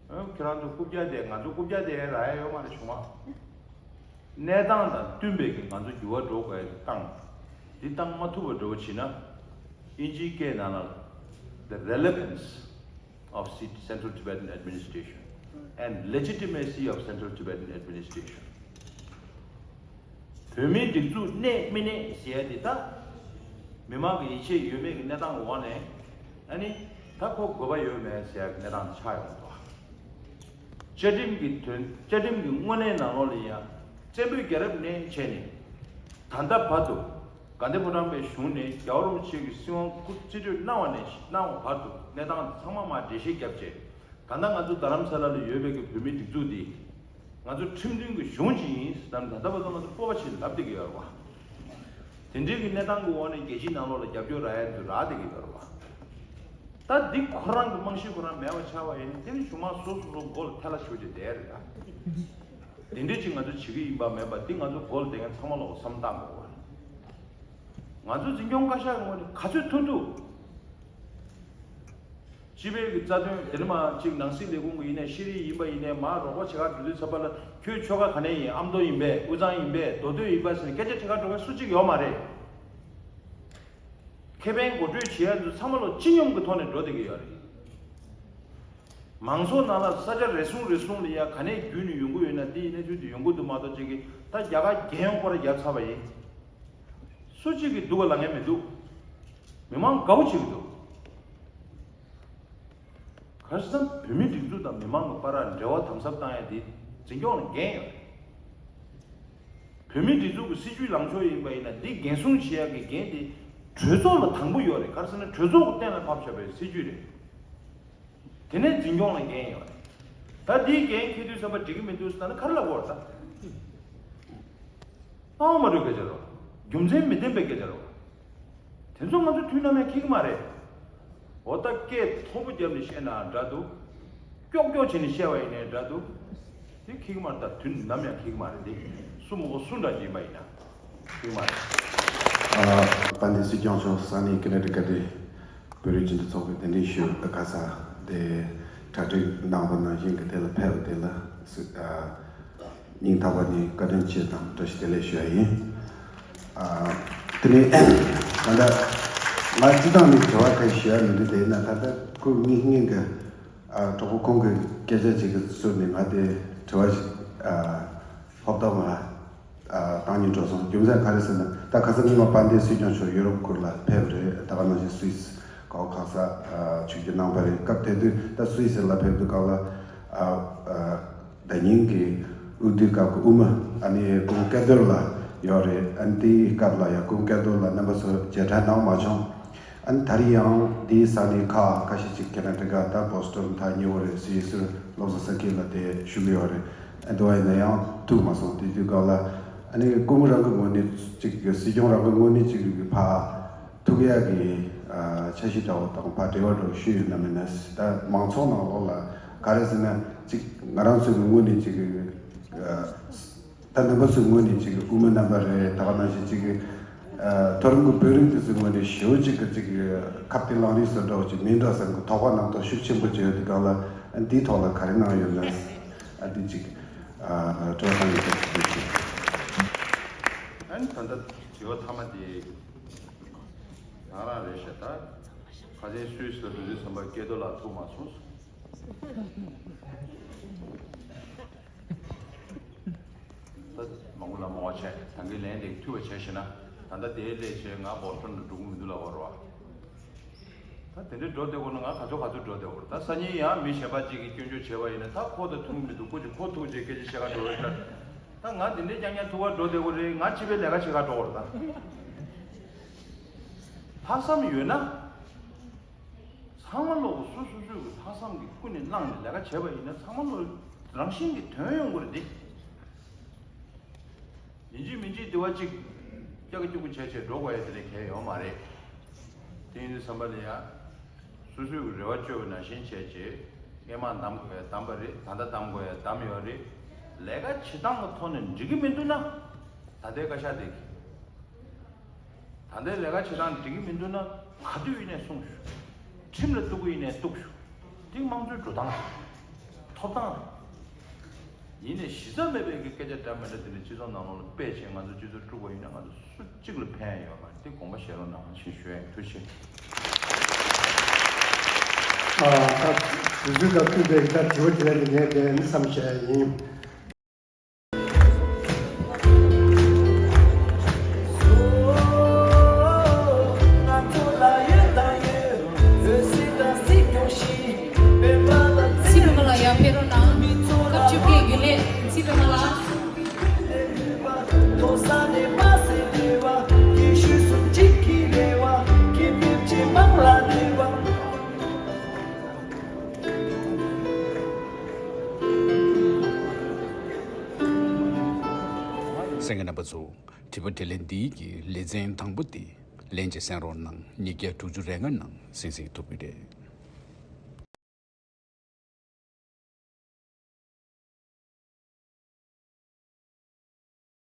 ཨ་ཁྱེད་རང་ཚོ་རྐུབ་བཀྱག་དེ་ང་ཚོ་རྐུབ་བཀྱག་དེ་རག་ཡ་ཡོད་མ་རེད་བྱུང་བ། གནས་སྟངས་དང་བསྟུན་པའི་གི་ང་ཚོ་འགྱུར་བ་འགྲོ་དགོས་ཡ་གི་རྐྱེན་འདི་བཏང་མ་ཐུབ་པ་འགྲོ་བ་བྱེད་ན། དབྱིན་ཇིའི་སྐད་ནང་ལ། The relevance of Central Tibetan administration and legitimacy of Central Tibetan administration. བོད་མིའི་སྒྲིག་འཛུགས་གནས་མི་གནས་ཟེར་ཡ་དེ་ད། མི་མང་གི་ཡིད་ཆེས་ཡོད་མེད་ཀྱི་གནས་སྟངས་འོག་ནས། ཨ་ནི། ད་ཁོ་དགོས་པ་ཡོད་མེད་ཟེར་ཡ་གི་གནས་སྟངས་དེ་ཆགས་ཡོང་གི་འདུག་བཅའ་ཁྲིམས་ཀྱི་དོན་བཅའ་ཁྲིམས་ཀྱི་དངོས་གནས་ནང་ལོགས་ལ་ཡང་བཙན་པོའི་རྒྱལ་རབས་ནས་བྱས་ནས་ད་ལྟ་བར་དུ་དགའ་ལྡན་ཕོ་བྲང་པའི་གཞུང་ནས་རྒྱལ་བ་རིན་པོ་ཆེ་གི་སྲིད་དབང་སྐུ་རྩིས་སྤྲོད་གནང་བ་ནས་གནང་བ་བར་དུ་གནས་སྟངས་ཚང་མ་མར་འགྲེལ་བཤད་བརྒྱབ་རྗེས་ད་ལྟ་ང་ཚོ་རྡ་རམ་ས་ལ་ལ་ཡོད་པའི་གི་བོད་མིའི་སྒྲིག་འཛུགས་འདི་ང་ཚོ་ཁྲིམས་མཐུན་གྱི་གཞུང་ཅིག་ཡིན་ཟེར་ནས་ད་ལྟ་བར་དུ་ང་ཚོ་སྤོབས་པ་ཆེ་ལབ་བསྡད་ཀྱི་ཡོད་རེད་བ། དེ་འདྲའི་གི་གནས་སྟངས་ཀྱི་འོག་ནས་རྒྱལ་སྤྱིའི་ནང་ལོགས་ལ་རྒྱབ་སྐྱོར་རག་ཡ་ཚོ་རག་བསྡད་ཀྱི་ཡོད་རེད་བ། ད་འདི་ཁོ་རང་གི་རྨང་གཞི་ཁོ་རང་མེད་པ་ཆགས་པ་ཡིན་ན་དེ་ནི་གཞུག་མ་སོ་སོ་སོ་མགོ་ལ་ཐལ་བ་ཞུགས་ཀྱི་བསྡད་རེད་ད། དེ་འདྲའི་ཅིག་ང་ཚོ་བྱེད་ཀྱི་ཡིན་པ་མེད་པ་འདི་ང་ཚོ་མགོ་ལ་བསྡད་མཁན་ཚང་མ་ལོག་བསམ་བཏང་དགོས་རེད། ང་ཚོ་འཛིན་སྐྱོང་བཀའ་ཤག་གི་ངོས་ནས་ག་ཚོད་ཐུབ་ཐུབ། སྤྱི་པའི་གི་རྩ་དོན་དེ་ནི་མ་གཅིག་ནང་སྲིད་ལས་ཁུངས་ཀྱི་ཡིན་ནའི་ཤེས་རིག་ཡིན་པ་ཡིན་ནའི་མར་རོགས་པ་བྱེད་གར་འགྲོ་དུས་ཚོད་པ་ལ་ཁྱོད་ཆོལ་ཁ་ག་ནས་ཡིན། ཨ་མདོ་ཡིན་པས། དབུས་གཙང་ཡིན་པས། མདོ་སྟོད་ཡིན་པས་ཟེར་ནས་སྐད་ཆ་དྲི་གར་འགྲོ་མཁན་སུ་གཅིག་ཡོད་མ་རེད། ཁེ་ཕན་མགོ་སྤྲོད་བྱེད་ཡ་ཚོ་ཚང་མ་ལོ་སྤྱི་སྙོམས་ཀྱི་ཐོག་ནས་འགྲོ་བསྡད་ཀྱི་ཡོད་རེད། མང་ཚོགས་ནང་ལ་ས་ཆ་རེ་ཟུང་རེ་ཟུང་ལ་ཡ་ག་ནས་བརྒྱུད་ནས་ཡོང་གི་ཡོད་ན་དེ་ཡིན་ན་ཚུལ་དུ་ཡོང་གི་འདུག་མ་གཏོགས་གཅིག་གིས་ད་རྒྱ་གར་རྒྱལ་ཡོངས་སྐོར་ར་བརྒྱབ་ཚར་བ་ཡིན། སུ་གཅིག་གིས་སྡུག་ག་ལང་ངེས་མི་འདུག་མི་མང་དགའ་བོ་བྱེད་ཀྱི་འདུག་ག་རེ་ཟེར་ན་བོད་མིའི་སྒྲིག་འཛུགས་དང་མི་མང་གི་བར་འབྲེལ་བ་དམ་ཟབ་བཏང་ཡ་དེ་འཛིན་སྐྱོང་ལ་འགན་ཡོད་རེད། བོད་མིའི་སྒྲིག་འཛུགས་ཀྱི་སྲིད་ཇུས་ལངས་ཕྱོགས་ཡིན་པ་ཡིན་ན་འདི་འགན་སྲུང་བྱེད་ཡ་གི་འགན་དེ་གྲོས་ཚོགས་ལ་དང་པོ་ཡོད་རེད། ག་རེ་ཟེར་ན་གྲོས་ཚོགས་ཀྱི་གཏན་ལ་ཕབ་བཞག་པའི་སྲིད་ཇུས་རེད། དེ་ནས་འཛིན་སྐྱོང་ལ་འགན་ཡོད་རེད། ད་འདིའི་འགན་འཁྱེར་དུས་ཙམ་པ་འགྲིག་གི་མི་འདུག་ཟེར་ན་ག་རེ་ལབ་དགོས་རེད་ད། སྣང་བ་མ་འགྲོ་སྐད་ཆ་རེད། རྒྱུ་མཚན་མི་ལྡན་པའི་སྐད་ཆ་རེད། དེ་ཚོ་ང་ཚོ་དུས་ནམ་ཡང་འཁྱེར་གྱི་མ་རེད། འོ་ད་སྐད་མཐོ་པོ་བརྒྱབ་ནས་བཤད་ན་འདྲ་འདུག་ཀྱོག་ཀྱོག་བྱས་ནས་བཤད་པ་ཡིན་ནའི་འདྲ་འདུག་དེ་འཁྱེར་གྱི་མ་རེད། ད་དུས་ནམ་ཡང་འཁྱེར་གྱི་མ་རེད། དེ་སུ་མོ་གོ་སུ་འདྲ་ཅིག་ཡིན་པ་ཡིན་ན་འཁྱེར་གྱི་མ་རེད། ཨ། དཔལ་ལྡན་སྲིད་སྐྱོང་མཆོག་སང་ཉིན་ཀི་ནེ་ཊི་ཀ་ཊི་བོད་རིགས་སྤྱི་མཐུན་ཚོགས་པའི་གདན་འདྲེན་ཞུ་ག་ས་དེ་གྲ་སྒྲིག་གནང་བ་ནང་བཞིན་གྱི་དེ་ལ་ཕེབས་པ་དེ་ལ་སྲི་ཨ། སྙིང་ཐག་པ་ནས་བཀའ་དྲིན་ཆེ་དང་བཀྲ་ཤིས་བདེ་ལེགས་ཞུ་ཡ་ཡིན། ཨ། དེ་ནས་ད་ལྟ་ང་སྤྱི་བཏང་ནས་དྲི་བ་ཁ་ཞུ་ཡ་མི་འདུག་དེ་ཡིན་ན་ད་ལྟ་ཁོ་དངོས་གནས་ཀྱི་ཨ། གྲོགས་པོ་ཁོང་གི་སྐད་ཆ་ཅིག་གི་ཟུར་ནས་ང་དེ་དྲི་བ་ཞིག་ཨ། ཧོབ་ཏོ་མ་ཨ། བཏང་སྙིང་འདོད་སོང་། རྒྱུ་མཚན་ག་རེ་ཟེར་ན་ད་ཁ་སང་ཉི་མ་དཔལ་ལྡན་སྲིད་སྐྱོང་མཆོག་ཡུ་རོབ་ཁུལ་ལ་ཕེབས་རེད། ད་ག་ནང་བཞིན་སུད་སི་གོ་ཁ་ས་ཨ། ཆིབས་བསྒྱུར་གནང་བ་རེད། སྐབས་དེ་དུས་ད་སུད་སི་ལ་ཕེབས་དུས་སྐབས་ལ་ཨ། ཨ། ཟླ་ཉིན་གྱི་དབུ་དུས་སྐབས་ཀྱི་དབུ་མ་ཨ་ནི་ཀུན་དགའ་རྡོར་ལགས་ཡོད་རེད། ཨ་ནི་དེའི་སྐབས་ལ་ཡང་ཀུན་དགའ་རྡོར་ལགས་རྣམ་པ་ཚོ་མཇལ་འཕྲད་གནང་མ་བྱུང་། ཨ་ནི་ད་རེས་ཡང་འདིའི་ས་གནས་ཁག་ཁ་ཤས་ཅིག་ཁེ་ན་ཌི་ཀ་ད་བྷོ་སི་ཊོན་ད་ཉེ་བོ་རེད། སུད་སི་སློབ་གསོ་ས་ཁུལ་ལ་དེ་ཞུགས་ཡོད་རེད། ཨ་འདི་བ་ཡིན་ན་ཡང་ཐུག་མ་སོང་། དེ་དུས་སྐབས་ལ་ཨ་ནི་སྐུ་ངོ་རང་གི་ངོས་ནས་ཅིག་སྲིད་སྐྱོང་རང་གི་ངོས་ནས་ཅིག་ཕ་ཐུག་ཡག་གི་ཨ་འཆར་གཞི་འདྲ་བོ་དང་ཕར་འབྲེལ་བ་འདྲ་བོ་ཞུས་ཡོད་ན་མིན་ན། ད་མང་ཚོགས་ནང་ལོགས་ལ་ག་ ག་རེ་ཟེར་ན་ཅིག་ང་རང་ཚོའི་ངོས་ནས་ཅིག་ཨ། ད་རྣམ་པ་ཚོའི་ངོས་ནས་ཅིག་སྐུ་ངོ་རྣམ་པ་རེད། ད་ག་ནང་བཞིན་ཅིག་ཨ། མཐོ་རིམ་གྱི་བོད་རིགས་དེ་ཚོའི་ངོས་ནས་ཞེ་པོ་ཅིག་གི་ཅིག་ཁ་གཏད་ལངས་རིགས་སུ་འགྲོ་ཅིག་མིན་འགྲོ་བསམ་གྱི་དོགས་པ་རྣམ་རྟོག་ཤུགས་ཆེན་པོ་བྱས་ཡོད་དུས་སྒང་ལ། ཨ། འདིའི་ཐོག་ལ་ག་རེ་གནང་ཡོད་ན། ཨ། འདི་ཅིག་ཨ། དྲི་བ་བཏང་ཡོད་པ་ཞིག་ཨ་ནི་ད་ལྟ་དྲི་བ་མཐའ་མ་དེ་རང་རང་རེད་ཤག་ད་ཁ་སང་སུད་སི་ལ་འགྲོ་དུས་ཙམ་པ་སྐལ་རྡོར་ལགས་ཐུག་མ་སོང་། ད་མང་པོ་ལ་མང་བ་བྱས་ད་གིན་ལན་དེ་འཐུས་པ་བྱས་ཤེ་ན། ད་ལྟ་དེའི་སླད་བྱས་ང་བོ་སི་ཊོན་དུ་འགྲོ་གི་མི་འདུག་ལབ་པ་རེད་བ། ད་དེ་འདྲའི་འགྲོ་བསྡད་དགོས་ན་ང་ག་ཚོད་ག་ཚོད་འགྲོ་བསྡད་དགོས་རེད། ད་སང་ཉིན་ཡང་མི་གཞན་པ་གཅིག་གིས་སྐྱོན་བརྗོད་བྱས་པ་ཡིན་ན་ད་ཁོ་དང་ཐུག་གི་མི་འདུག་ཁོ་ཅིག་ཁོ་ཐུག་རྗེས་སྐད་ཆ་བཤད་ག་འགྲོ་བའི་ཁར། ད་ང་དེ་འདྲའི་རྐྱང་རྐྱང་ཐུག་ག་འགྲོ་བསྡད་དགོས་རེད། ང་སྤྱི་པའི་ལས་ཀ་བྱེད་ག་འགྲོ་དགོས་རེད་ད། ལྷག་བསམ་ཡོད་ན། ཚང་མ་ལོག་སོ་སོ་སོའི་གི་ལྷག་བསམ་གྱི་ཀུན་ནས་བསླངས་ནས་ལས་ཀ་བྱས་པ་ཡིན་ན་ཚང་མ་ལོག་རང་བཞིན་གྱིས་དོན་ཡོང་གི་རེད་དེ། ཡིན་གཅིག་མིན་གཅིག་དེ་བ་གཅིག་སྐྱག་སྐྱུག་བྱས་བྱས་འགྲོ་དགོས་ཡ་དེ་འདྲ་གང་ཡང་ཡོད་མ་རེད། དེ་ཡིན་དུས་ཙམ་པ་ལ་ཡ། སོ་སོའི་གི་རེ་བ་བཅོལ་བའི་ནང་བཞིན་བྱས་བྱས་སྔས་མ་གདམ་དགོས་ཡ་གདམ་པ་རེད། ད་ལྟ་གདམ་དགོས་ཡ་གདམ་ཡོད་རེད། ལས་ཀ་བྱེད་སྟངས་ཀྱི་ཐོག་ནས་འགྲིག་གི་མི་འདུག་ན། ད་ལྟའི་བཀའ་ཤག་དེ་གི་ད་ལྟའི་ལས་ཀ་བྱེད་སྟངས་འགྲིག་གི་མི་འདུག་ན་ག་དུས་ཡིན་ནའི་གསུངས་ཞུ། ཁྲིམས་ལ་གཏུག་གི་ཡིན་ནའི་གཏུག་ཞུ། འདི་དམངས་གཙོའི་འགྲོ་སྟངས་རེད། ཐོབ་ཐང་རེད། ཡིན་ནའི་གཞི་རྩ་མེད་པའི་གི་སྐད་ཆ་འདྲ་མི་འདྲ་དེ་འདྲ་སྤྱི་ཚོགས་ནང་ལོགས་ལ་སྤེལ་བྱས་ང་ཚོ་སྤྱི་ཚོགས་དཀྲུག་པ་ཡིན་ན་ང་ཚོ་སུ་གཅིག་ལ་ཕན་ཡོད་མ་རེད། འདི་དགོངས་པ་བཞེས་རོགས་གནང་ཞེས་ཞུ་ཡ་ཡིན། ཐུགས་རྗེ་ཆེ། ཨ། ད་དུས་ཚོད་དང་བསྟུན་པའི་ད་དྲི་བ་དྲི་ལན་དེ་ངས་དེ་ནི་བསམ་བྱས་ཡིན། ཚེ་རིང་མོ་ལགས་ཡར་ཕེབས་རོགས་གནང་། སྐབས་བཅོ་བརྒྱད་རྒྱུན་ལས་ཚེ་རིང་མོ་ལགས། གསན་མཁན་རྣམ་པ་ཚོ། དྲི་བ་དྲིས་ལན་འདིའི་གི་ལེ་ཚན་དང་པོ་དེ་ལན་གཅིག་གསན་རོགས་གནང་། ཉིས་བརྒྱ་དྲུག་ཅུ་རེ་ལྔ་ནང་གསན་གཟིགས་ཐུབ་ཀྱི་རེད།